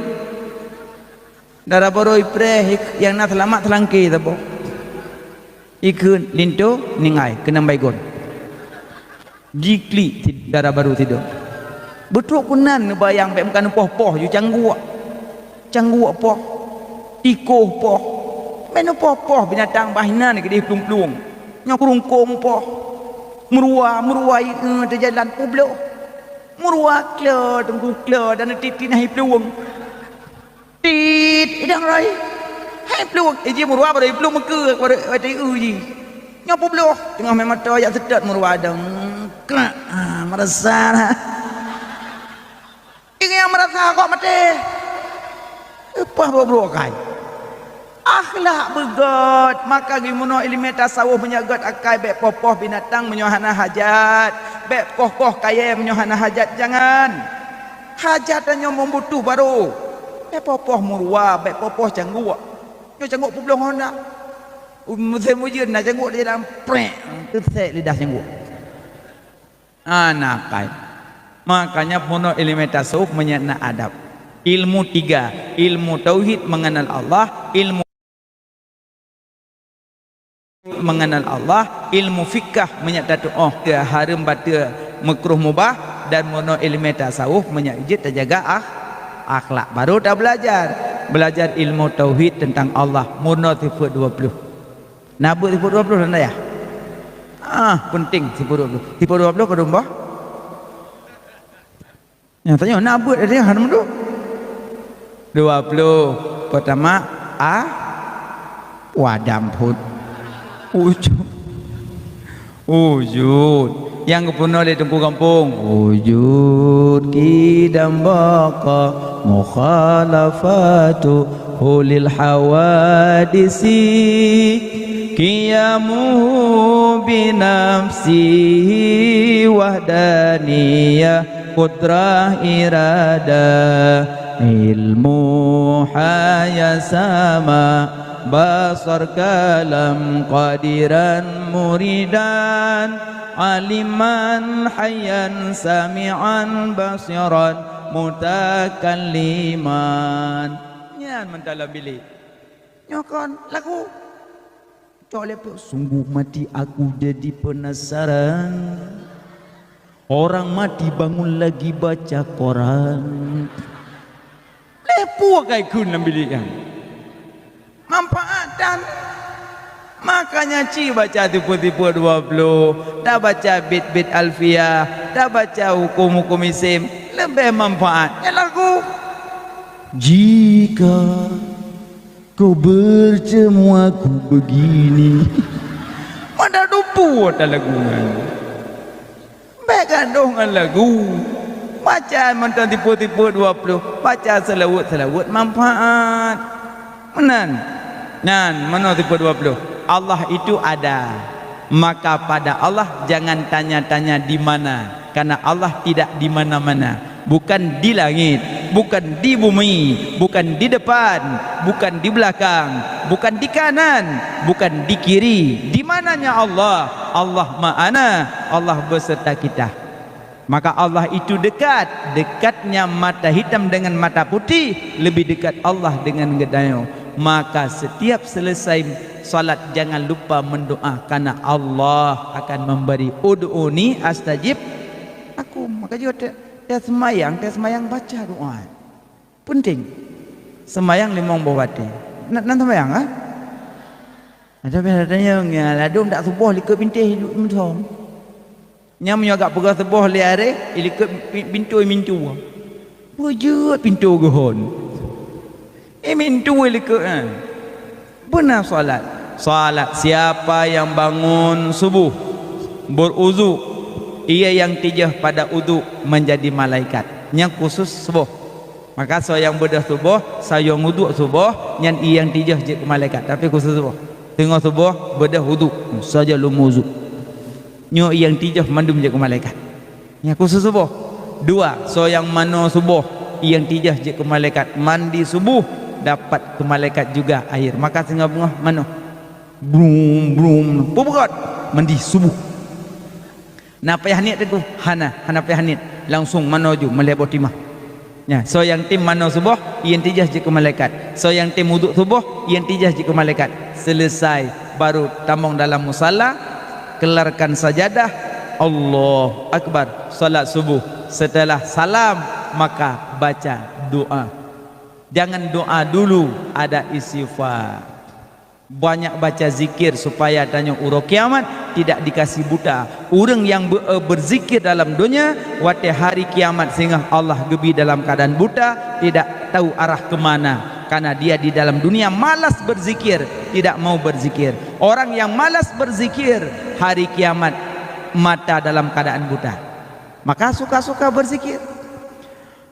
Dara barô ipreh, nyang na seulamat seulangké saboh. Ikheun linto, ningai, keunong baygon. Jiklik si dara barô sidom. Beutrok keunan neubayang bèk meukaneuk poh-poh ju cangguek. Cangguek poh. Tikoh poh. Meunoe poh-poh binatang bah inan keudeh plueng-plueng. Nyoe keurungkong poh. Meuruwa, meuruwa, eh, teujalan peubloh. Meuruwa klo, teungku klo, dan tiet-tiet na i plueng. Tiet, idang rai. Hai plueng, iji meuruwa baru i plueng meukeue, baru, baru i eu ji. Nyoe peubloh, teungoh mé mata jak seutôt meuruwa dong. Krak, ah, meurasa dah. Ingat meurasa kok maté. Leupah bubruek akai. Akhlak beugöt, maka geumono ileumé tasawuf meunyoe göt akai, bèk poh-poh binatang meunyoe hana hajat, bèk poh-poh kayèe meunyoe hana hajat, jangan. Hajat tanyoe meubutuh barô. Bèk poh-poh meuruwa, bèk poh-poh cangguek. Nyoe cangguek peubloh honda. Musém ujeuen na cangguek di jalan, prek, teusek lidah cangguek. Hana akai. Makanya peunoh ileumé tasawuf meunyoe na adab. Ilmu tiga, ilmu tauhid mengenal Allah, ilmu mengenal Allah, ilmu fikah meunyoe tatu'oh keu hareuem bateue meukruh mubah, dan peunoh ileumé tasawuf meunyoe jeuet tajaga akh-, akhlak. Baru tabeulajar, beulajar ilmu tauhid teuntang Allah, peunoh sifeuet dua ploh. Na beuet sifeuet dua ploh dan dayah? Ah, peunteng sifeuet dua ploh. Sifeuet dua ploh keudroe boh? Nyang tanyoe na beuet dayah hana meuduk. Dua ploh. Peutama, a, wadam phon. Ujoe. Wujud. Nyang geupeunoh lé Teungku Gampông. Wujud, qidam, baqa, mukhalafatu hulil hawadisi. Qiyamuhu binafsihi wahdaniyah, qudrah, iradah, ilmu, haya, sama, basar, kalam, qadiran, muridan, aliman, hayyan, sami'an, basiran, mutakalliman. Nyan mantong lam bilék. Nyoe kon lagu. Cok lé peue, sungguh mati aku jadi penasaran. Orang mati bangun lagi baca koran. Lé peue ka ikheun lam bilék nyan? Manfaat tan. Makanya ci baca tipe-tipe dua ploh, tabaca bit-bit Alfiah, tabaca hukum-hukum isim, leubeh manfaat. Nyan lagu. Jika kau bertemu aku begini. Mada dupu ata lagu nyan. Bèk gadoh ngon lagu. Baca mantong tipe-tipe dua ploh. Baca seulaweuet-seulaweuet manfaat. Meunan. Nyan, meunoe tipe dua ploh. Allah itu ada. Maka pada Allah jangan tanya-tanya di mana. Karena Allah tidak di mana-mana. Bukan di langit, bukan di bumi, bukan di depan, bukan di belakang, bukan di kanan, bukan di kiri. Di mananya Allah? Allah ma'ana, Allah beserta kita. Maka Allah itu dekat, dekatnya mata hitam dengan mata putih, lebih dekat Allah dengan geutanyoe. Maka setiap selesai salat jangan lupa mendoa, karena Allah akan memberi, "Ud'uni astajib lakum." Maka jeuet Teuh seumayang, teuh seumayang baca doa. Peunteng. Seumayang limong boh watèe. Na, na seumayang, ha? Tapi ada tanya, nyan ladôm dak suboh likot bintéh iduek meusom. Nyan meunyoe agak peugah suboh lé aré, ilikot pi-, pintoe mintu. Beujeuet pintoe geuhon. Imintu likot, eh. Beuna salat. Salat, siapa yang bangun subuh, beruzu, ia yang tijah pada uzu menjadi malaikat. Nyan khusus suboh. Maka soe nyang beudôh suboh, soe nyang uzu suboh, nyan ia yang tijah jeuet keu malaikat. Tapi khusus suboh. Teungoh suboh, beudôh uzu, saja lom uzu. Nyoe ia yang tijah mandum jeuet keu malaikat. Nyan khusus suboh. Dua, soe nyang manoe suboh, ia yang tijah jeuet keu malaikat. Mandi subuh, dapat keu malaikat juga air. Maka singoh beungoh manoe. Brum, brum. Peue beugöt? Mandi subuh. Na payah niet teungku? Hana, hana payah niet. Langsung manoe ju, meulhèe boh timah. Nyan, soe nyang tem manoe suboh, ia yang tijah jeuet keu malaikat. Soe nyang tem uzu suboh, ia yang tijah jeuet keu malaikat. Selesai, baru tamong dalam musala, kelarkan sajadah, Allahu Akbar, salat subuh. Setelah salam, maka baca doa. Jangan doa dulu, ada istighfar. Banyak baca zikir supaya tanyoe uroe kiamat tidak dikasih buta. Ureuëng nyang be-, eh, berzikir dalam dunia, watée hari kiamat singoh Allah geubi dalam keadaan buta, tidak tahu arah ke mana. Karena dia di dalam dunia malas berzikir, tidak mau berzikir. Orang yang malas berzikir, hari kiamat mata dalam keadaan buta. Maka suka-suka berzikir.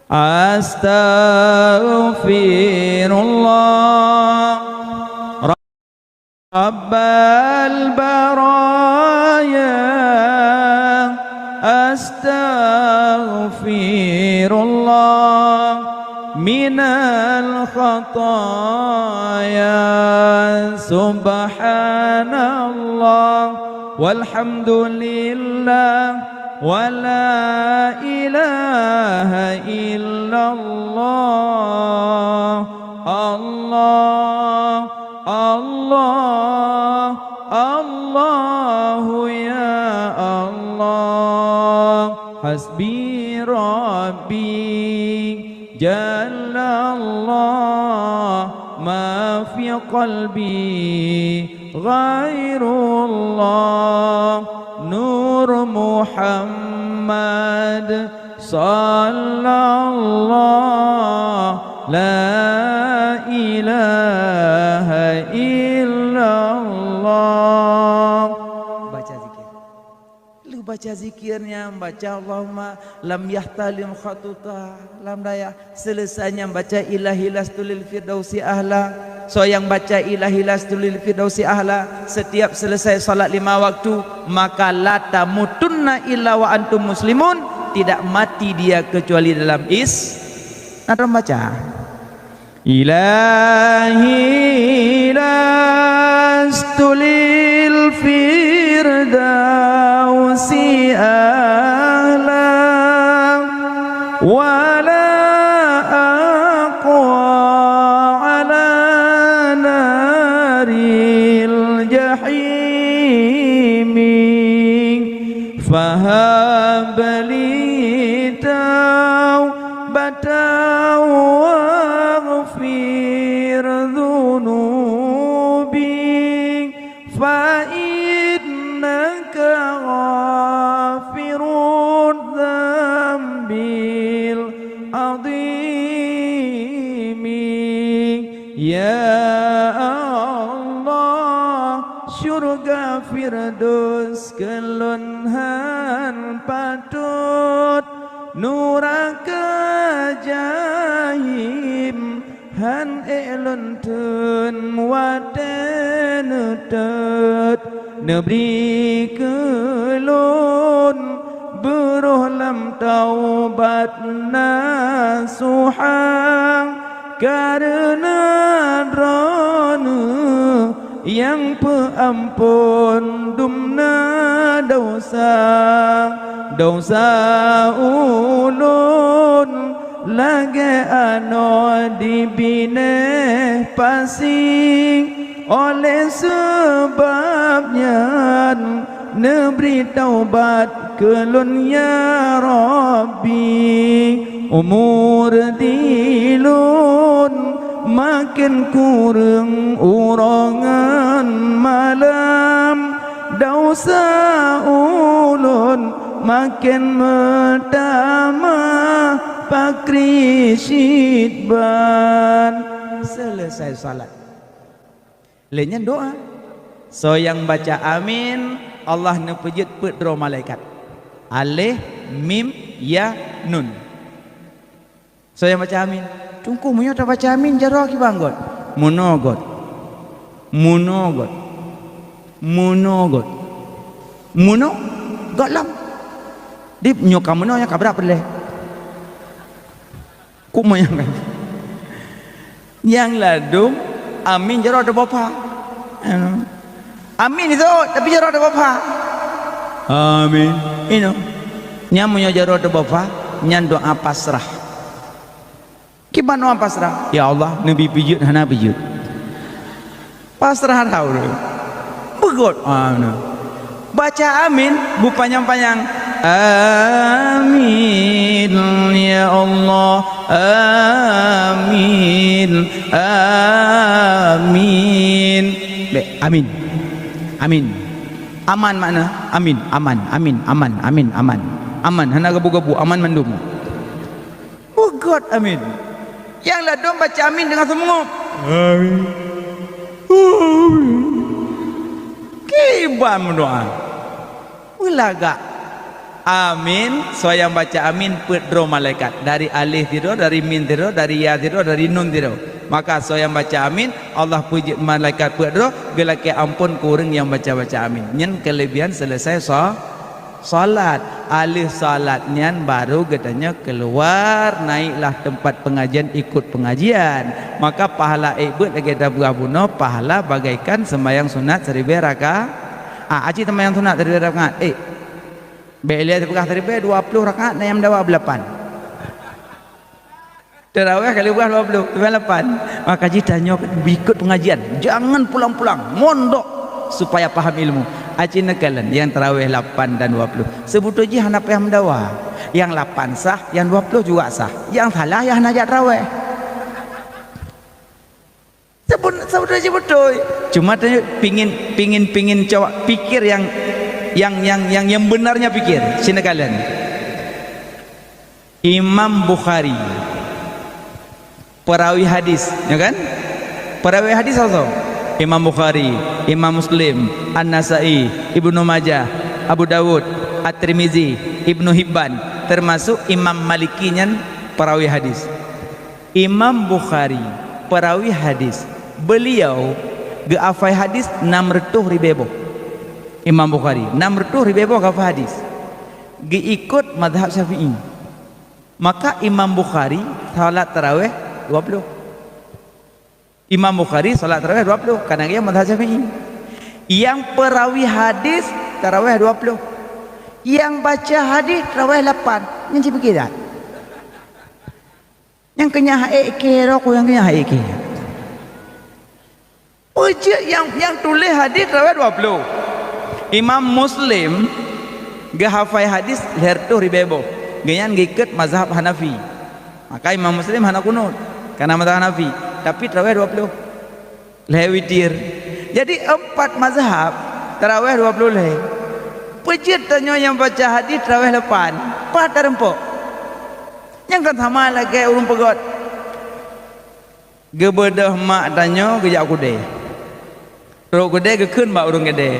Astaghfirullah Rabbal baraya. Astaghfirullah minal khataya. Subhanallah walhamdulillah. Wa la ilaha illallah. Allah, Allah, Allahu ya Allah. Hasbi Rabbi, Jalla Allah, ma fi qalbi ghairullah. Nur Muhammad, sallallahu, la ilaha illallah. Baca zikir. Lheueh baca zikir nyan, baca Allahumma lam yahtalim khatuta lam dayah. Selesai nyan baca Ilahi lastu lil firdausi ahla. Soe nyang baca Ilahi lastu lil firdausi ahla setiap selesai salat lima waktu, maka la tamutunna illa wa antum muslimun, tidak mati dia kecuali dalam Is-, na droe baca. Ilahi lastu lil firdausi ahla, wa la aqwa ala naril jahimi. Fahab li taubatan waghfir dzunubi, fa innaka ghafirudz dzambil adzimi. Ya Allah, syurga Firdaus keu lôn hán patot, nuraka Jahim hán ék lôn theun watée neutot. Neubri keu lôn beuroh lam taubat nasuha, kareuna Droeneueh nyang peuamphon dumna desya. Desya ulôn lagée anoe di binéh pasi, óh lheueh sabab nyan neubri taubat keu lôn, ya Rabbi. Umur di lôn maken kureueng uroe ngon malam, desya ulôn maken meutamah pakri cit ban. Selesai salat. Lheueh nyan doa. Soe nyang baca amin, Allah neupeujeuet peuet droe malaikat. Alif, mim, ya, nun. Soe nyang baca amin. Teungku, meunyoe tabaca amin, jaroe kiban göt. Meunoe göt. Meunoe göt. Meunoe göt. Meunoe göt lom. Di nyoe ka meunoe, nyan ka brat peureulée. Kok meunan kan? Nyang ladum amin jaroe teuboh pha. Amin itu, tapi jaroe teuboh pha. Amin. Inoe. Nyan meunyoe jaroe teuboh pha, nyan doa pasrah. Kiban doa pasrah? Ya Allah, neubi peujeuet hana peujeuet. Pasrah dah ureuëng. Beugöt. Ah, nah. Baca amin, beupanyang-panyang. Amin, ya Allah. Amin. Amin. Bèk, amin. Amin. Aman makna? Amin, aman, amin, aman, amin, aman. Aman, hana gabu-gabu, aman mandum. Peugöt amin. Nyang ladôm baca amin deungon seumeungop. Amin. Amin. Kiban meudoa. Peulagak. Amin, soe nyang baca amin peuet droe malaikat. Dari alif sidroe, dari mim sidroe, dari ya sidroe, dari nun sidroe. Maka soe nyang baca amin, Allah peujeuet malaikat peuet droe, geulakèe amphon keu ureueng nyang baca-baca amin. Nyan keulebihan seuleusai so-, salat. Aleuh salat nyan baru geutanyoe keuluar, naiklah teumpat peungajian, ikut peungajian. Maka pahala ék beuet lagèe tapeugah bunoe, pahala bagaikan seumbahyang sunat siribèe raka-, ah, aci seumbahyang sunat siribèe rakaat. Ék, bèk lé tapeugah siribèe, dua ploh rakaat, na nyang meudawa beulapan. Tarawih kali buah dua puluh, dua puluh lapan. Maka jih tanyoe ikut pengajian. Jangan pulang-pulang. Mondok supaya paham ilmu. Aci neukalon nyang tarawih lapan dan dua puluh. Seubeutôi jih hana payah meudawa. Nyang lapan sah, nyang dua puluh juga sah. Nyang salah nyang hana jak tarawih. Sebut-, seubeutôi jih beutôi. Cuma tanyoe pingin, pingin, pingin coba pikir yang, yang, yang, yang, yang benarnya pikir. Sini kalian. Imam Bukhari, perawi hadis, ya kan? Perawi hadis soe? Imam Bukhari, Imam Muslim, An-Nasai, Ibnu Majah, Abu Dawud, At-Tirmizi, Ibnu Hibban, termasuk Imam Maliki nyan perawi hadis. Imam Bukhari, perawi hadis, beliau geuhafai hadis enam reutôh ribèe boh. Imam Bukhari, enam reutôh ribèe boh geuhafai hadis. Geuikot mazhab Syafi'i. Maka Imam Bukhari salat tarawih dua puluh. Imam Bukhari salat tarawih dua puluh, karena dia mazhab Syafi'i. Yang perawi hadis tarawih dua puluh. Yang baca hadis tarawih lapan. Nyan cit pikir dak? Nyang keunyan hai ék keu, nyang keunyan hai ék keu. Peue jeuet nyang, nyang tuléh hadis tarawih dua puluh. Imam Muslim geuhafai hadis lhèe reutôh ribèe boh. Geuhnyan geuikot mazhab Hanafi. Maka Imam Muslim hana kunut, karena mazhab Hanafi. Tapi tarawih dua puluh. Lhèe witir. Jadi, empat mazhab, tarawih dua puluh lhèe. Peue jeuet tanyoe nyang baca hadis tarawih lapan? Pat tareumpok. Nyang kan sama lagèe ureueng peugöt. Geubeudôh mak tanyoe geujak u keudè. Trok u keudè geukheun bak ureueng keudè,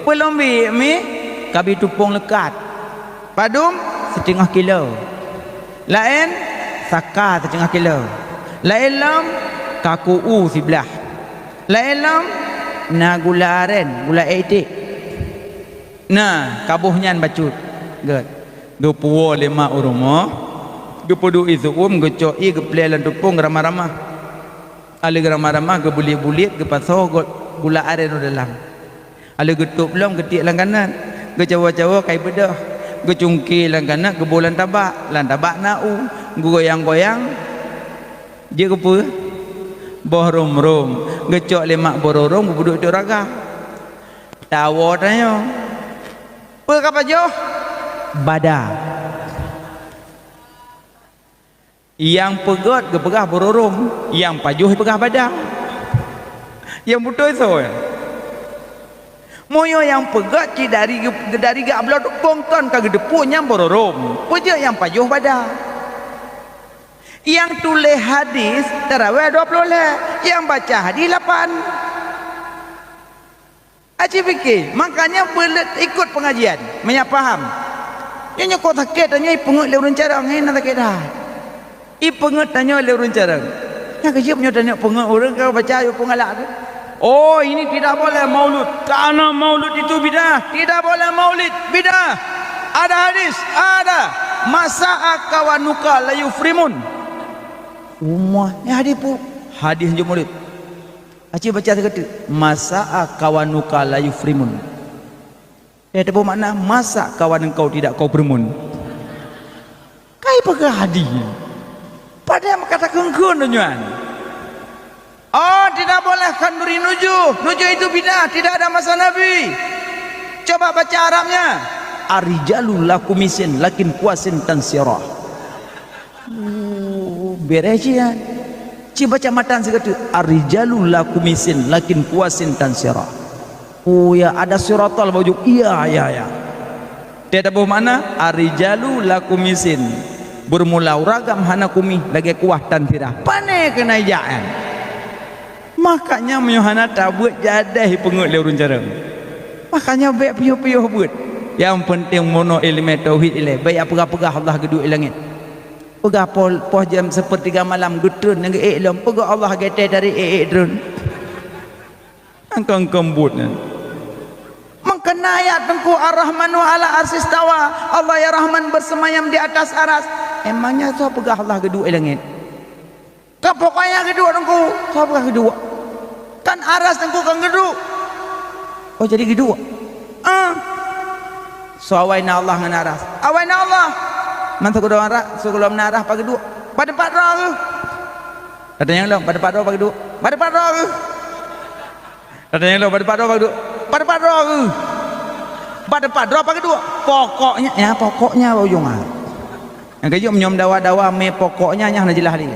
"Peue lôn bi, Mi?" "Kabi tupông leukat." "Padum?" "Siteungoh kilo." "Laén?" "Saka siteungoh kilo." "Laén lom?" "Kaku u siblaih." "Laén lom?" "Na gula aren, gula ék iték." "Na, ka boh nyan bacut." Gèt. Geupuwoe lé mak u rumoh, geupeuduek ié seu-uem, geucok ié geuplè lam tupông, geuramah-ramah. Alèh geuramah-ramah, geubuliet-buliet, geupasoe gu-, gula aren u dalam. Alèh geutôb lom, geutiek lam kanot, geucawoe-cawoe kai beudôh, geucungké lam kanot, geuboh lam tabak, lam tabak na u, geugoyang-goyang, jeuet keu peue? Boh rôm-rôm, geucok lé mak boh rôm-rôm, geupeuduek cok raga. Tawoe tanyoe. Peue ka pajoh? Bada. Nyang peugöt geupeugah boh rôm-rôm, nyang pajoh geupeugah bada. Nyang beutôi soe? Meunyoe nyang peugöt cit dari, dari geubloe tupông kon ka geuteupeue nyan boh rôm-rôm, peue jeuet nyang pajoh bada. Nyang tuléh hadis tarawèh dua ploh lhèe, nyang baca hadis lapan. Aci pike, makanya beulet ikot pengajian, meunyo paham. Nyoe nyoe kok sakét tanyoe ipeungeuet lé ureueng carông, hé na sakét that. Ipeungeuet tanyoe lé ureueng carông. Nyang keujeuet meunyoe tanyoe peungeuet ureueng ka baca ayat peungalak tu. Oh, ini tidak boleh maulud. Karena maulud itu bid'ah. Tidak boleh maulid, bid'ah. Ada hadis, ada. Masa akawanuka la yufrimun. Umah, ni hadis pu. Hadis jeuet maulid. Aci baca sigoe teuk, "Masa akawanuka la yufrimun." Eh, teupeue makna, "Masa kawan engkau tidak kau peureumeun?" Kai peugah hadih. Padahai meukat takheun-kheun doenyoe nyan. Oh, tidak boleh khanduri nujuh. Nujuh itu bid'ah, tidak ada masa Nabi. Coba baca Arabnya. "Ar-rijalu la kumisin lakin kuwasin tansira." Uh, beres cit nyan. Ci baca matan sigoe teuk, "Ar-rijalu la kumisin lakin kuwasin tansira." Oh ya, ada siratal bak ujong. Iya, iya, iya. Teuh taboh makna, "Ar-rijalu la kumisin." Beurmula ureueng agam hana kumih lagèe kuwah tansira. Pané keunan jak nyan. Makanya meunyoe hana tabeuet, jadeh peungeuet lé ureueng carông. Makanya bèk piôh-piôh beuet. Nyang peunteng meunoe ileumèe tauhid ilèe, bèk jak peugah-peugah Allah geuduek i langèt. Peugah poh, poh jam seupeurtiga malam geutreun nyang geuék lom, peugah Allah gèt-gèt dari ék-ék treun. Angkong-angkong buet nyan. Meukeuna ayat teungku, "Ar-Rahmanu 'alal 'arsy istawa." Allah ya Rahman bersemayam di atas aras. Emangnya soe peugah Allah geuduek i langèt? Kan pokoknya geuduek teungku, soe peugah geuduek? Kan aras teungku kan geuduek. Oh, jadi geuduek. Ah. Soe awai na Allah ngon aras? Awai na Allah. Man sigohlom na aras, sigohlom na aras pat geuduek? Bak teumpat droe geuh. Tanyong lom, bak teumpat droe pat geuduek? Bak teumpat droe geuh. Tanyong lom, bak teumpat droe pat geuduek? Bak teumpat droe geuh. Bak teumpat droe pat geuduek? Pokoknya, ya, pokoknya bak ujong ah. Nyang keujeuet meunyoe meudawa-dawa mé pokoknya nyan hana jeulaih lé.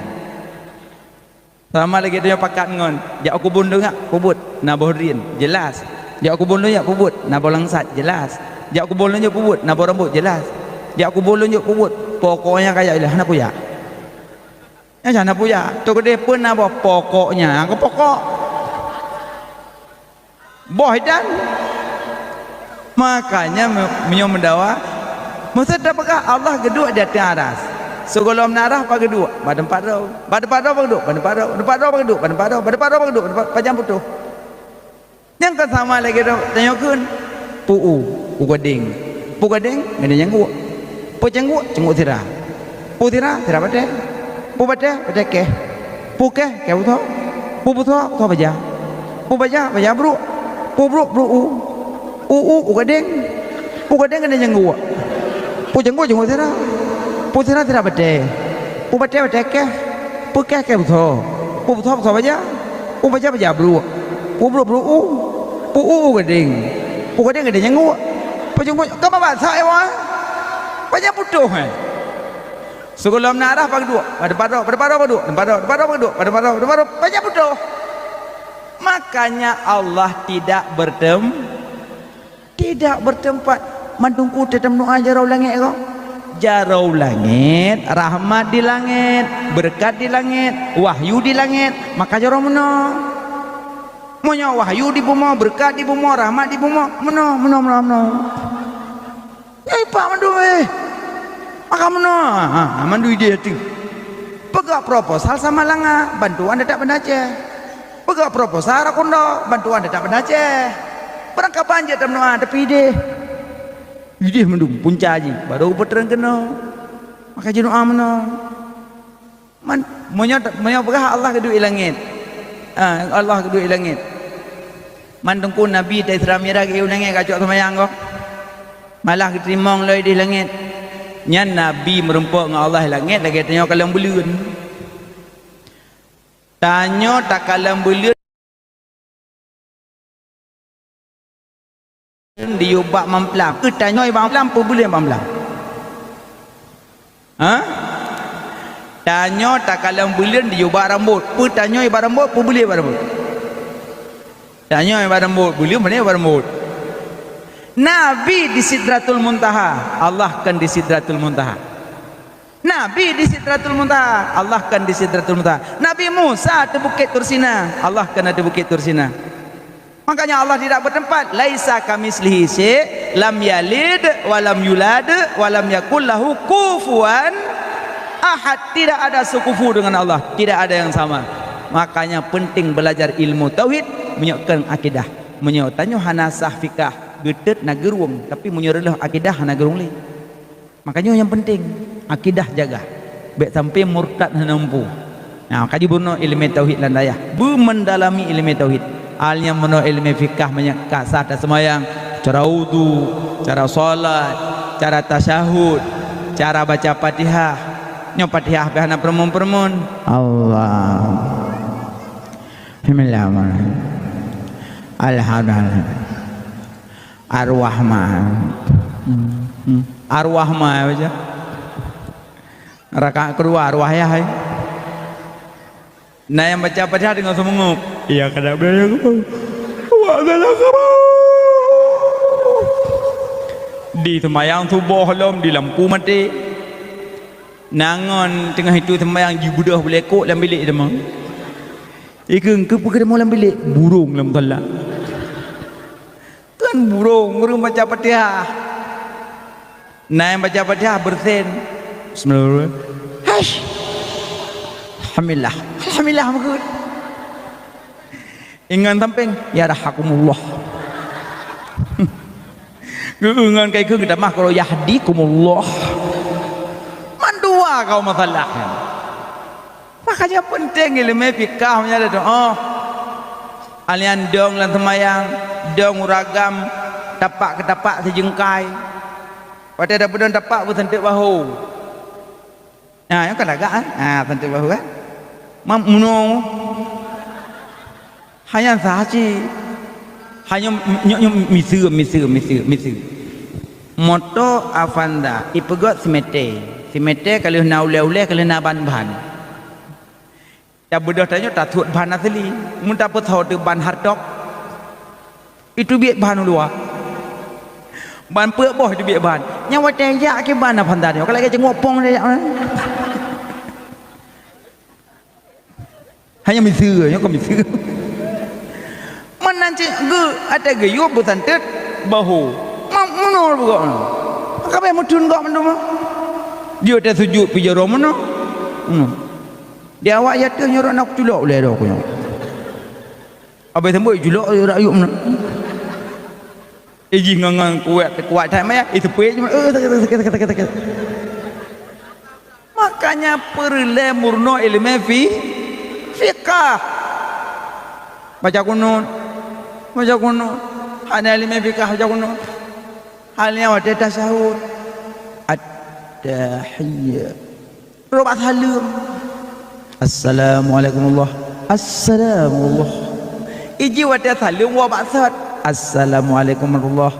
Sama lagèe tanyoe pakat ngon, jak u keubon lôn jak peubuet, na boh drien, jeulaih. Jak u keubon lôn jak peubuet, na boh langsat, jeulaih. Jak u keubon lôn jak peubuet, na boh rambôt, jeulaih. Jak u keubon lôn jak peubuet, pokoknya kajak jeulaih, hana peue jak. Nyan hana peue jak. Toh keudeh peue na boh pokoknya, nyang keu pokok. Boh idan. Makanya me-, meunyoe meudawa, meusé tapeugah Allah geuduek di ateueh aras. Sigohlom na aras pat geuduek? Bak teumpat droe. Bak teumpat droe pat geuduek? Bak teumpat droe. Bak teumpat droe pat geuduek? Bak teumpat droe. Bak teumpat droe pat geuduek? Bak teumpat, pajan putôh. Nyan kan sama lagèe tanyoe kheun. Pu u, u gadeng. Pu gadeng, gadeng cangguek. Pu cangguek, cangguek sira. Pu sira, sira batèe. Pu batèe, batèe kèh. Pu kèh, kèh butho. Pu butho, butho baja. Pu baja, baja bruek. Pu bruek, bruek u. U u, u gadeng. Pu gadeng, gadeng cangguek. Pu cangguek, cangguek sira. Pu sira, sira batèe. Pu batèe, batèe kèh. Pu kèh, kèh butho. Pu butho, butho baja. Pu baja, baja bruek. Pu bruek, bruek u. Pu u, u gadeng. Pu gadeng, gadeng cangguek. Pu cangguek, ka babah sa, eh, wah. Pajan putôh, eh. Sigohlom na aras pat geuduek? Bak teumpat droe, bak teumpat droe pat geuduek? Teumpat droe, teumpat droe pat geuduek? Bak teumpat droe, teumpat droe, pajan putôh. Makanya Allah tidak bertem-, tidak bertempat. Man teungku teuh tameudoa jaroe u langèt kah? Jaroe u langèt, rahmat di langèt, beureukat di langèt, wahyu di langèt, maka jaroe meunoe. Meunyoe wahyu di bumoe, beureukat di bumoe, rahmat di bumoe, meunoe, meunoe, meunoe, meunoe. Nyan ipak mandum, eh. Maka meunoe, ha, ha, mandum idéh ateueh. Peugah proposal Samalanga, bantuan teutap Banda Aceh. Peugah proposal Rakundo, bantuan teutap Banda Aceh. Beurangkaban jeuet tameudoa, tapi idéh. Idéh mandum, punca jih, barô peutreun keunoe. Maka jinoe meunoe. Man, meunyoe, meunyoe peugah Allah geuduek i langèt. Ah, Allah geuduek i langèt. Man teungku Nabi ta Isra Mi'raj geuék u langèt ka cok seumayang kah? Malah geuteurimong lom idéh langèt. Nyan Nabi meurumpok ngon Allah i langèt lagèe tanyoe kalon buleuen. Tanyoe takalon buleuen di yub bak mamplam. Keu tanyoe bak mamplam, peubuleuen bak mamplam. Ha? Tanyoe takalon buleuen di yub bak rambôt. Peu tanyoe bak rambôt, peubuleuen bak rambôt. Tanyoe bak rambôt, buleuen mana bak rambôt. Nabi di Sidratul Muntaha, Allah kan di Sidratul Muntaha. Nabi di Sidratul Muntaha, Allah kan di Sidratul Muntaha. Nabi Musa di Bukét Tursina, Allah kan di Bukét Tursina. Makanya Allah tidak bertempat. Laisa kamitslihi syai', lam yalid wa lam yulad, wa lam yakul lahu kufuwan ahad. Tidak ada sekufu dengan Allah, tidak ada yang sama. Makanya penting belajar ilmu tauhid, meunyoe keu akidah. Meunyoe tanyoe hana sah fikah, geutet na geurueng, tapi meunyoe reuloh akidah hana geurueng lé. Makanya nyang penting, akidah jaga. Bèk sampai murtad hana mampu. Nah, kaji bunoe ileumèe tauhid lam dayah. Beumendalami ileumèe tauhid. Al nyang bunoe ileumèe fikah meunyoe ka sah taseumayang, cara wudu, cara salat, cara tasyahud, cara baca Fatihah. Nyoe Fatihah pih hana peureumeun-peureumeun. Allah. Bismillahirrahmanirrahim. Alhamdulillah. Arwah ma. Hmm. Hmm. Arwah ma baca. Rakaat keudua arwah yah hai. Na nyang baca Fatihah deungon seumeungeup. Iya kada boleh aku. Wa galak. Di seumayang suboh lom di lampu maté. Na ngon teungoh itu seumayang jibeudôh bulekok lam bilék teuma. Ikeu engkeu peugah lam bilék burung lam musala. Kan burung ureuëng baca Fatihah. Na nyang baca Fatihah beureusen. Bismillah. Hash. Alhamdulillah. Alhamdulillah meukeue. Ingat sampeng, ya rahakumullah. Geuingat kai keu tamah kalau yahdikumullah. Mandua kau masalah. Makanya penting ilmu fikah meunyoe ada doa. Alian dong lam seumayang, dong uragam, tapak keu tapak sijeungkai. Watée tapeudong tapak beuseunteuk bahu. Nah, nyang ka lagak kan? Ah, seunteuk bahu kan? Mam muno. Hanya saci. Hanya nyok nyok miseue, miseue, miseue, miseue. Moto Avanza ipeugöt simete. Simete ka lheueh na ulée-ulée, ka lheueh na ban-ban. Tabeudôh tanyoe tatuek ban asli. Mun tapeusahoe teuh ban hardtop, itu biet ban u luwa. Ban peuet boh itu biet ban. Nyang watée jak ke ban Avanza nyoe, ka lagée ceungoh pong jak. Hanya miseue, nyoe ka miseue. Meunan cit geu, ata geuyue beusantet bahu. Ma-, meunoe bugok nyoe. Ka beh meutheun gok mandum. Dia teh sujud pijaro meunoe. Hmm. Di awak ya teuh nyoe na culok ulée doh ku nyoe. Abah samboi culok rak yup meunoe. Iji ngon-ngon kuat, kuat that maya, eh, teupeue cuma, eh, sakét, sakét, sakét, sakét, sakét. Makanya peureulée meurunoe ileumé fi-, fiqah. Baca kunut, baca kunut. Hana ileumé fiqah baca kunut. Hal nyan watée tasyahud. At-tahiyat. Rot bak saleuem. Assalamualaikum warahmatullah. Assalamualaikum. Iji watée saleuem woe bak sot. Assalamualaikum warahmatullah.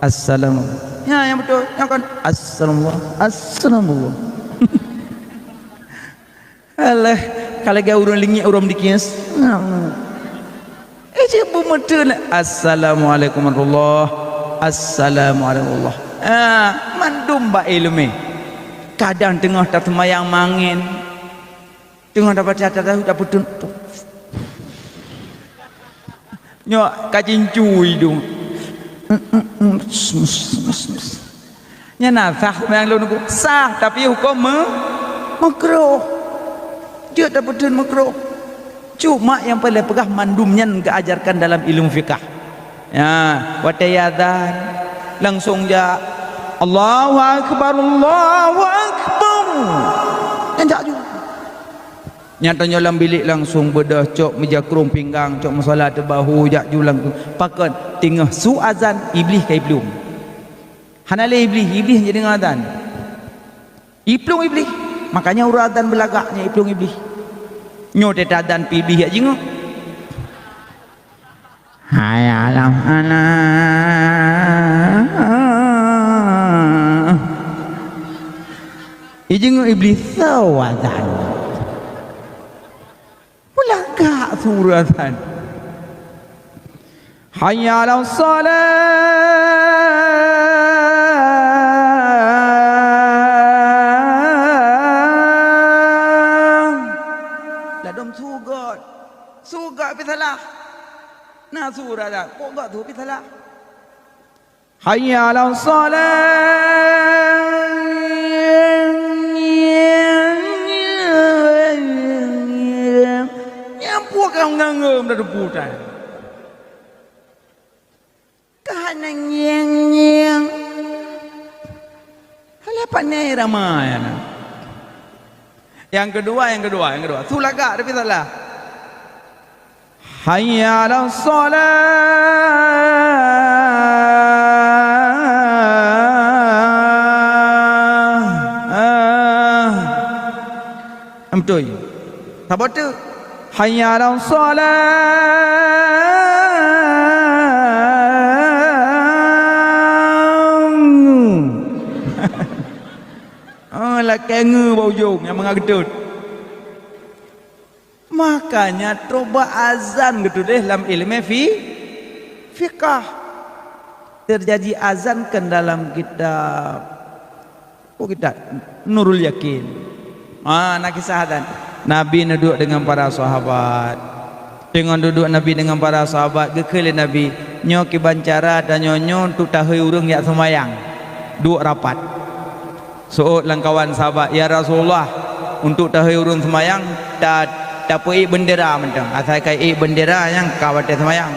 Assalamu. Ya, yang betul. Yang kan. Assalamualaikum. Assalamualaikum. Alah, kalau gaya urang lingik, urang dikis. Eh, cik beumeuteuh lah. Assalamualaikum warahmatullah. Assalamualaikum warahmatullah. Ah, mandum bak ileumé. Kadang teungoh taseumayang mangén. Teungoh tabaca tatahu tapeutun. Nyoe ka cincu idong. Nyan na sah seumayang lôn nyoe? Sah, tapi huköm me-, makruh. Jeuet tapeutheun makruh. Cuma nyang paleng peugah mandum nyan geuajarkan dalam ilmu fikah. Ya, watée azan langsung jak, "Allahu akbar, Allahu akbar." Nyan jak ju. Nyang tanyoe lam bilék langsung beudôh cok meujakrong pinggang, cok musala teubahu jak ju langsung. Pakon? Teungoh su azan, Iblih ka iplueng. Hana lé Iblih, Iblih nyang deungoe azan. Iplueng Iblih. Makanya ureuëng azan beulagak nyan iplueng Iblih. Nyoe teuta azan pih Iblih jak jingoe. Hai alam anak. Ijingoe Iblih soe azan. Peulagak su ureuëng azan. Hayya 'alas shalah. Ladom su göt. Su göt pih salah. Na su ureuëng azan. Kok göt su pih salah. Hayya 'alas shalah. Nyang puih ka nganggom dah teupeu tai. Ka hana ngieng-ngieng. Alah pane rama nyan. Nyang keudua, nyang keudua, nyang keudua. Su lagak tapi salah. Hayya 'alas shalah. Ah. Beutôi. Saboh teuk. Hayya 'alas shalah. Ngeue bak ujong nyang mangat geutot. Makanya troh bak azan geutuléh lam ileumé fi-, fiqah. Teujanji azan kan dalam kitab, oh, kitab Nurul Yakin. Ah, na kisah azan. Nabi neuduek deungon para sahabat. Deungon duduek Nabi deungon para sahabat, geukheun lé Nabi, "Nyoe kiban cara tanyoe nyoe untuk tahôi ureuëng jak seumayang." Duek rapat. Seuôt lamkawan sahabat, "Ya Rasulullah, untuk tahôi ureuëng seumayang, ta-, tapeuék beundera mantong. Asai ka ék beundera nyang ka watée seumayang."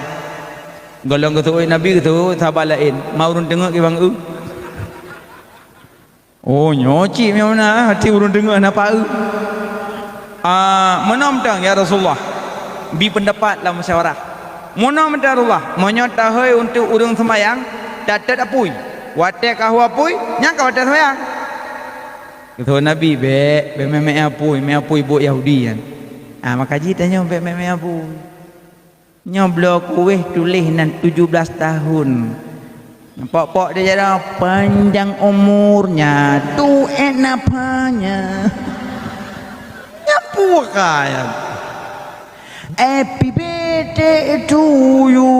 Gohlom geuseuôt Nabi, geuseuôt sahabat laén, "Ma ureuëng teungeut kiban eu?" "Oh, nyoe cit meunyoe na, hati ureuëng teungeut na pau." "Ah, meunoe mantong, ya Rasulullah." Bi peundapat lam musyawarah. "Meunoe mantong, ya Rasulullah, meunyoe tahôi untuk ureuëng seumayang, tatot apui. Watée ka hu apui, nyan ka watée seumayang." Geuseuôt Nabi, "Bék, bék mé-mé apui, mé apui buet Yahudi nyan." Ah, maka jih tanyoe bék mé-mé apui. Nyoe bloe kueh tuléh nan tujoh blaih tahun. Pok-pok di jaroe, "Panjang umurnya, tuek nafanya." Nyan peue ka nyan? "Happy birthday to you."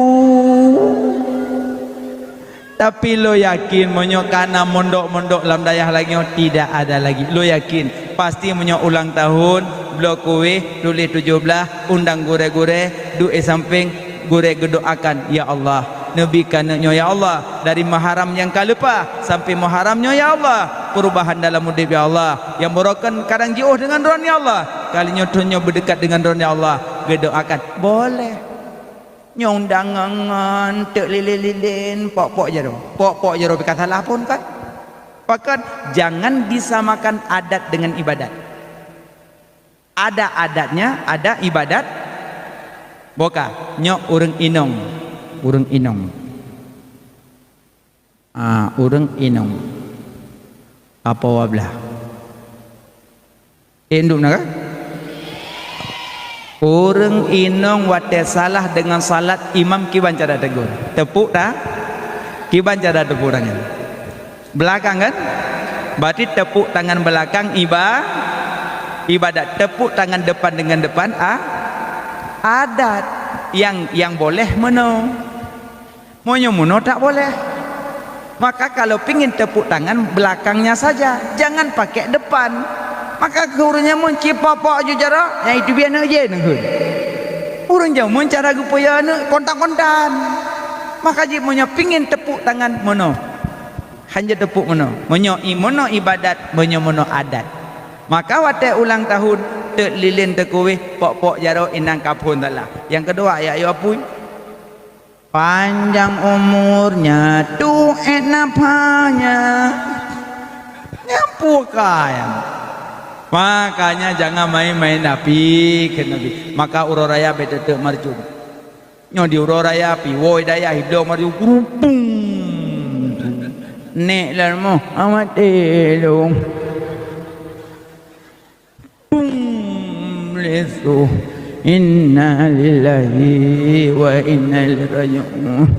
Tapi lôn yakin, meunyoe ka na mondok-mondok lam dayah lagée nyoe, tidak ada lagi. Lôn yakin, pasti meunyoe ulang tahun, bloe kueh, tuléh tujoh blaih, undang gurée-gurée, duek sampéng, gurée geudoakan, "Ya Allah, neubi keuneuk nyoe, ya Allah, dari Muharram nyang ka leupah sampai Muharram nyoe, ya Allah, perubahan dalam udeb, ya Allah, nyang barokah kadang jiôh deungon Droeneuh, ya Allah, kali nyoe thon nyoe beudeukat deungon Droeneuh, ya Allah." Geudoakan, boleh. Nyoe undangan teuk lilén-lilén, pok-pok jaroe. Pok-pok jaroe pih ka salah phon kan? Pakon, jangan disamakan adat dengan ibadat. Ada adatnya, ada ibadat. Boka, nyoe ureuëng inong. Ureuëng inong. Ah, ureuëng inong. Apa wablah? Indum na ka? Ureuëng inong watée salah deungon salat, imam kiban cara tegur? Tepuk ta-, kiban cara tepuk tangan? Belakang kan? Berarti tepuk tangan belakang iba-, ibadat. Tepuk tangan depan dengan depan a-, adat. Yang, yang boleh meunoe. Meunyoe meunoe tak boleh. Maka kalau pingin tepuk tangan, belakangnya saja, jangan pakai depan. Maka keu ureuëng nyan meunci pok-pok ju jaroe, nyang itu biar neuk je neuk. Ureuëng jameun cara geupeue neuk kontan-kontan. Maka jih meunyoe pingin tepuk tangan meunoe, hana tepuk meunoe. Meunyoe i-, meunoe ibadat, meunyoe meunoe adat. Maka watée ulang tahun, teuk lilén teukueh, pok-pok jaroe inong ka phon salah. Nyang keudua, ya, ya apui. Panjang umurnya, tuek nafanya. Nyan peue ka nyan? Makanya jangan main-main api, kheun Nabi. Maka uroe raya bék teuteuek marcon. Nyoe di uroe raya api, woe dayah ibloe marcon, kurupung. Nek lom moh, amat elong. Pum, lesu. Inna lillahi wa inna ilaihi raji'un.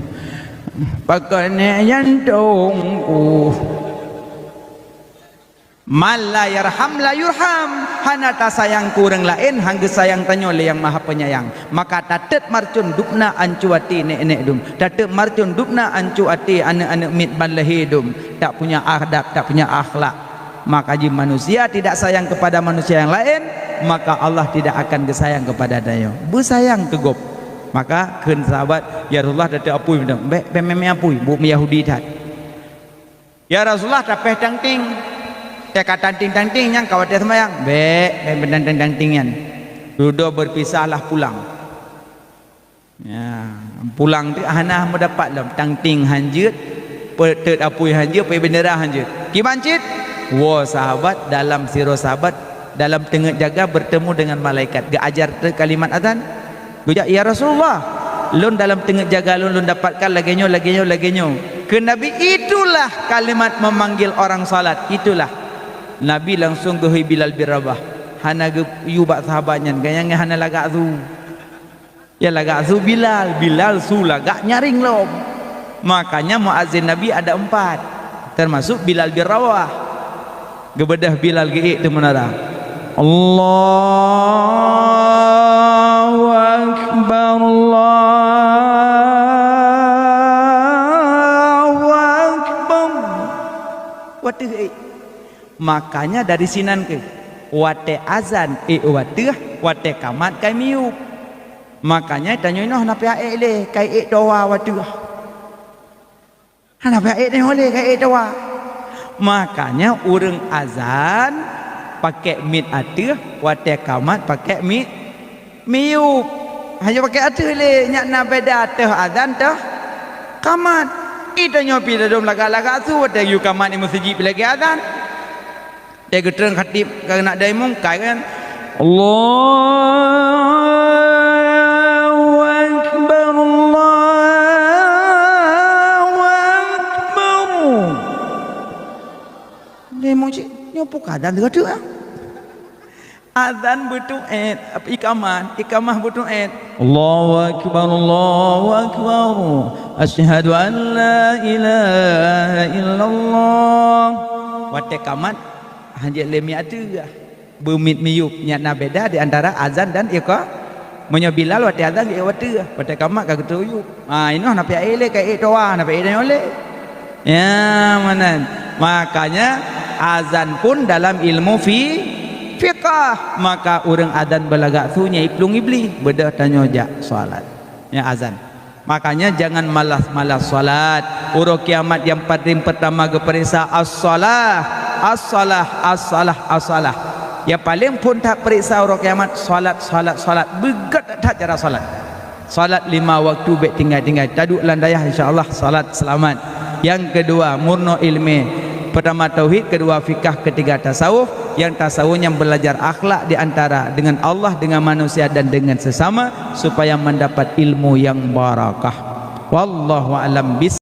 Pakon nek jantongku. Man la yarham la yurham. Hana tasayang keu ureuëng laén, han geusayang tanyoe lé Yang Maha Penyayang. Maka tateut marcon dubna ancu até nek-nek dum. Tateut marcon dubna ancu até aneuëk-aneuëk miet ban leuhé dum. Tak punya adab, tak punya akhlak. Maka jih manusia tidak sayang kepada manusia yang lain, maka Allah tidak akan geusayang kepada tanyoe. Beusayang keu gob. Maka kheun sahabat, "Ya Rasulullah, tateuk apui mantong." "Bék, bék mé-mé apui, buet Yahudi that." "Ya Rasulullah, tapéh tangting." "Ya ka tangting-tangting nyang ka watée seumayang." "Bék, bék meunan tangting-tangting nyan. Dudoe berpisahlah pulang." Ya, pulang tu hana meudapat lom. Tangting hanjeuet, peuteut apui hanjeuet, peuék bendera hanjeuet. Kiban cit, woe sahabat, dalam sidroe sahabat, dalam teungeut jaga bertemu dengan malaikat. Geuajar teuk kalimat azan. Geujak, "Ya Rasulullah, lôn dalam teungeut jaga lôn, lôn dapatkan lagée nyoe, lagée nyoe, lagée nyoe." Kheun Nabi, "Itulah kalimat memanggil orang salat, itulah." Nabi langsung geuhôi Bilal bin Rabah. Hana geuyue bak sahabat nyan, gobnyan hana lagak su. Ya lagak su Bilal, Bilal su lagak nyaring lom. Makanya muazin Nabi ada empat, termasuk Bilal bin Rabah. Geubeudôh Bilal geuék teuh meunara. Allahu Akbar, Allahu Akbar. Watèe ék. Makanya dari sinan keuh, watèe azan ék watèe, watèe kamat kai miyup. Makanya tanyoe inoe hana payah ék lé, kai ék towa watèe. Hana payah ék tanyoe lé, kai ék towa. Makanya ureueng azan pakék miet ateueh, watèe kamat pakék miet miyup. Hana pakék ateueh lé, nyak na beda teuh azan teuh kamat. Ih, tanyoe pih ladôm lagak-lagak su, watèe yue kamat di meuseujid pih lagèe azan. Watèe geutreun khatib ka keuneuk daimong, kai kan? Allahu Akbar, Allahu Akbar. Daimong cit, nyoe peue keu azan teuka-teuka? Azan beuteuet, ikamah, ikamah beuteuet. Allahu Akbar, Allahu Akbar. Asyhadu an la ilaha illallah. Watèe kamat, hanjeuet lé miet ateueh. Beumiet miyup, nyan na beda di antara azan dan iqa-, meunyoe Bilal watèe azan geuék watèe, watèe kamat ka geuteuh yup. Ha, inoe hana payah ék lé, ka ék towa, hana payah ék tanyoe lé. Ya, meunan. Makanya azan pun dalam ilmu fi-, fiqah. Maka ureueng azan beulagak su nyan iplueng Iblih, beudôh tanyoe jak salat. Ya, azan. Makanya jangan malas-malas salat. Uroe kiamat nyang paling pertama geupareksa as-salah, as-salah, as-salah, as-salah. Nyang paling phôn that pareksa uroe kiamat salat, salat, salat. Beugét that cara salat. Salat lima waktu bèk tinggai-tinggai. Taduek lam dayah, insya Allah salat seulamat. Nyang keudua, murnoe ileumèe. Pertama tauhid, keudua fikah, ketiga tasawuf. Nyang tasawuf nyan beulajar akhlak di antara dengan Allah, dengan manusia dan dengan sesama supaya mendapat ilmu yang barakah. Wallahu a'lam bis-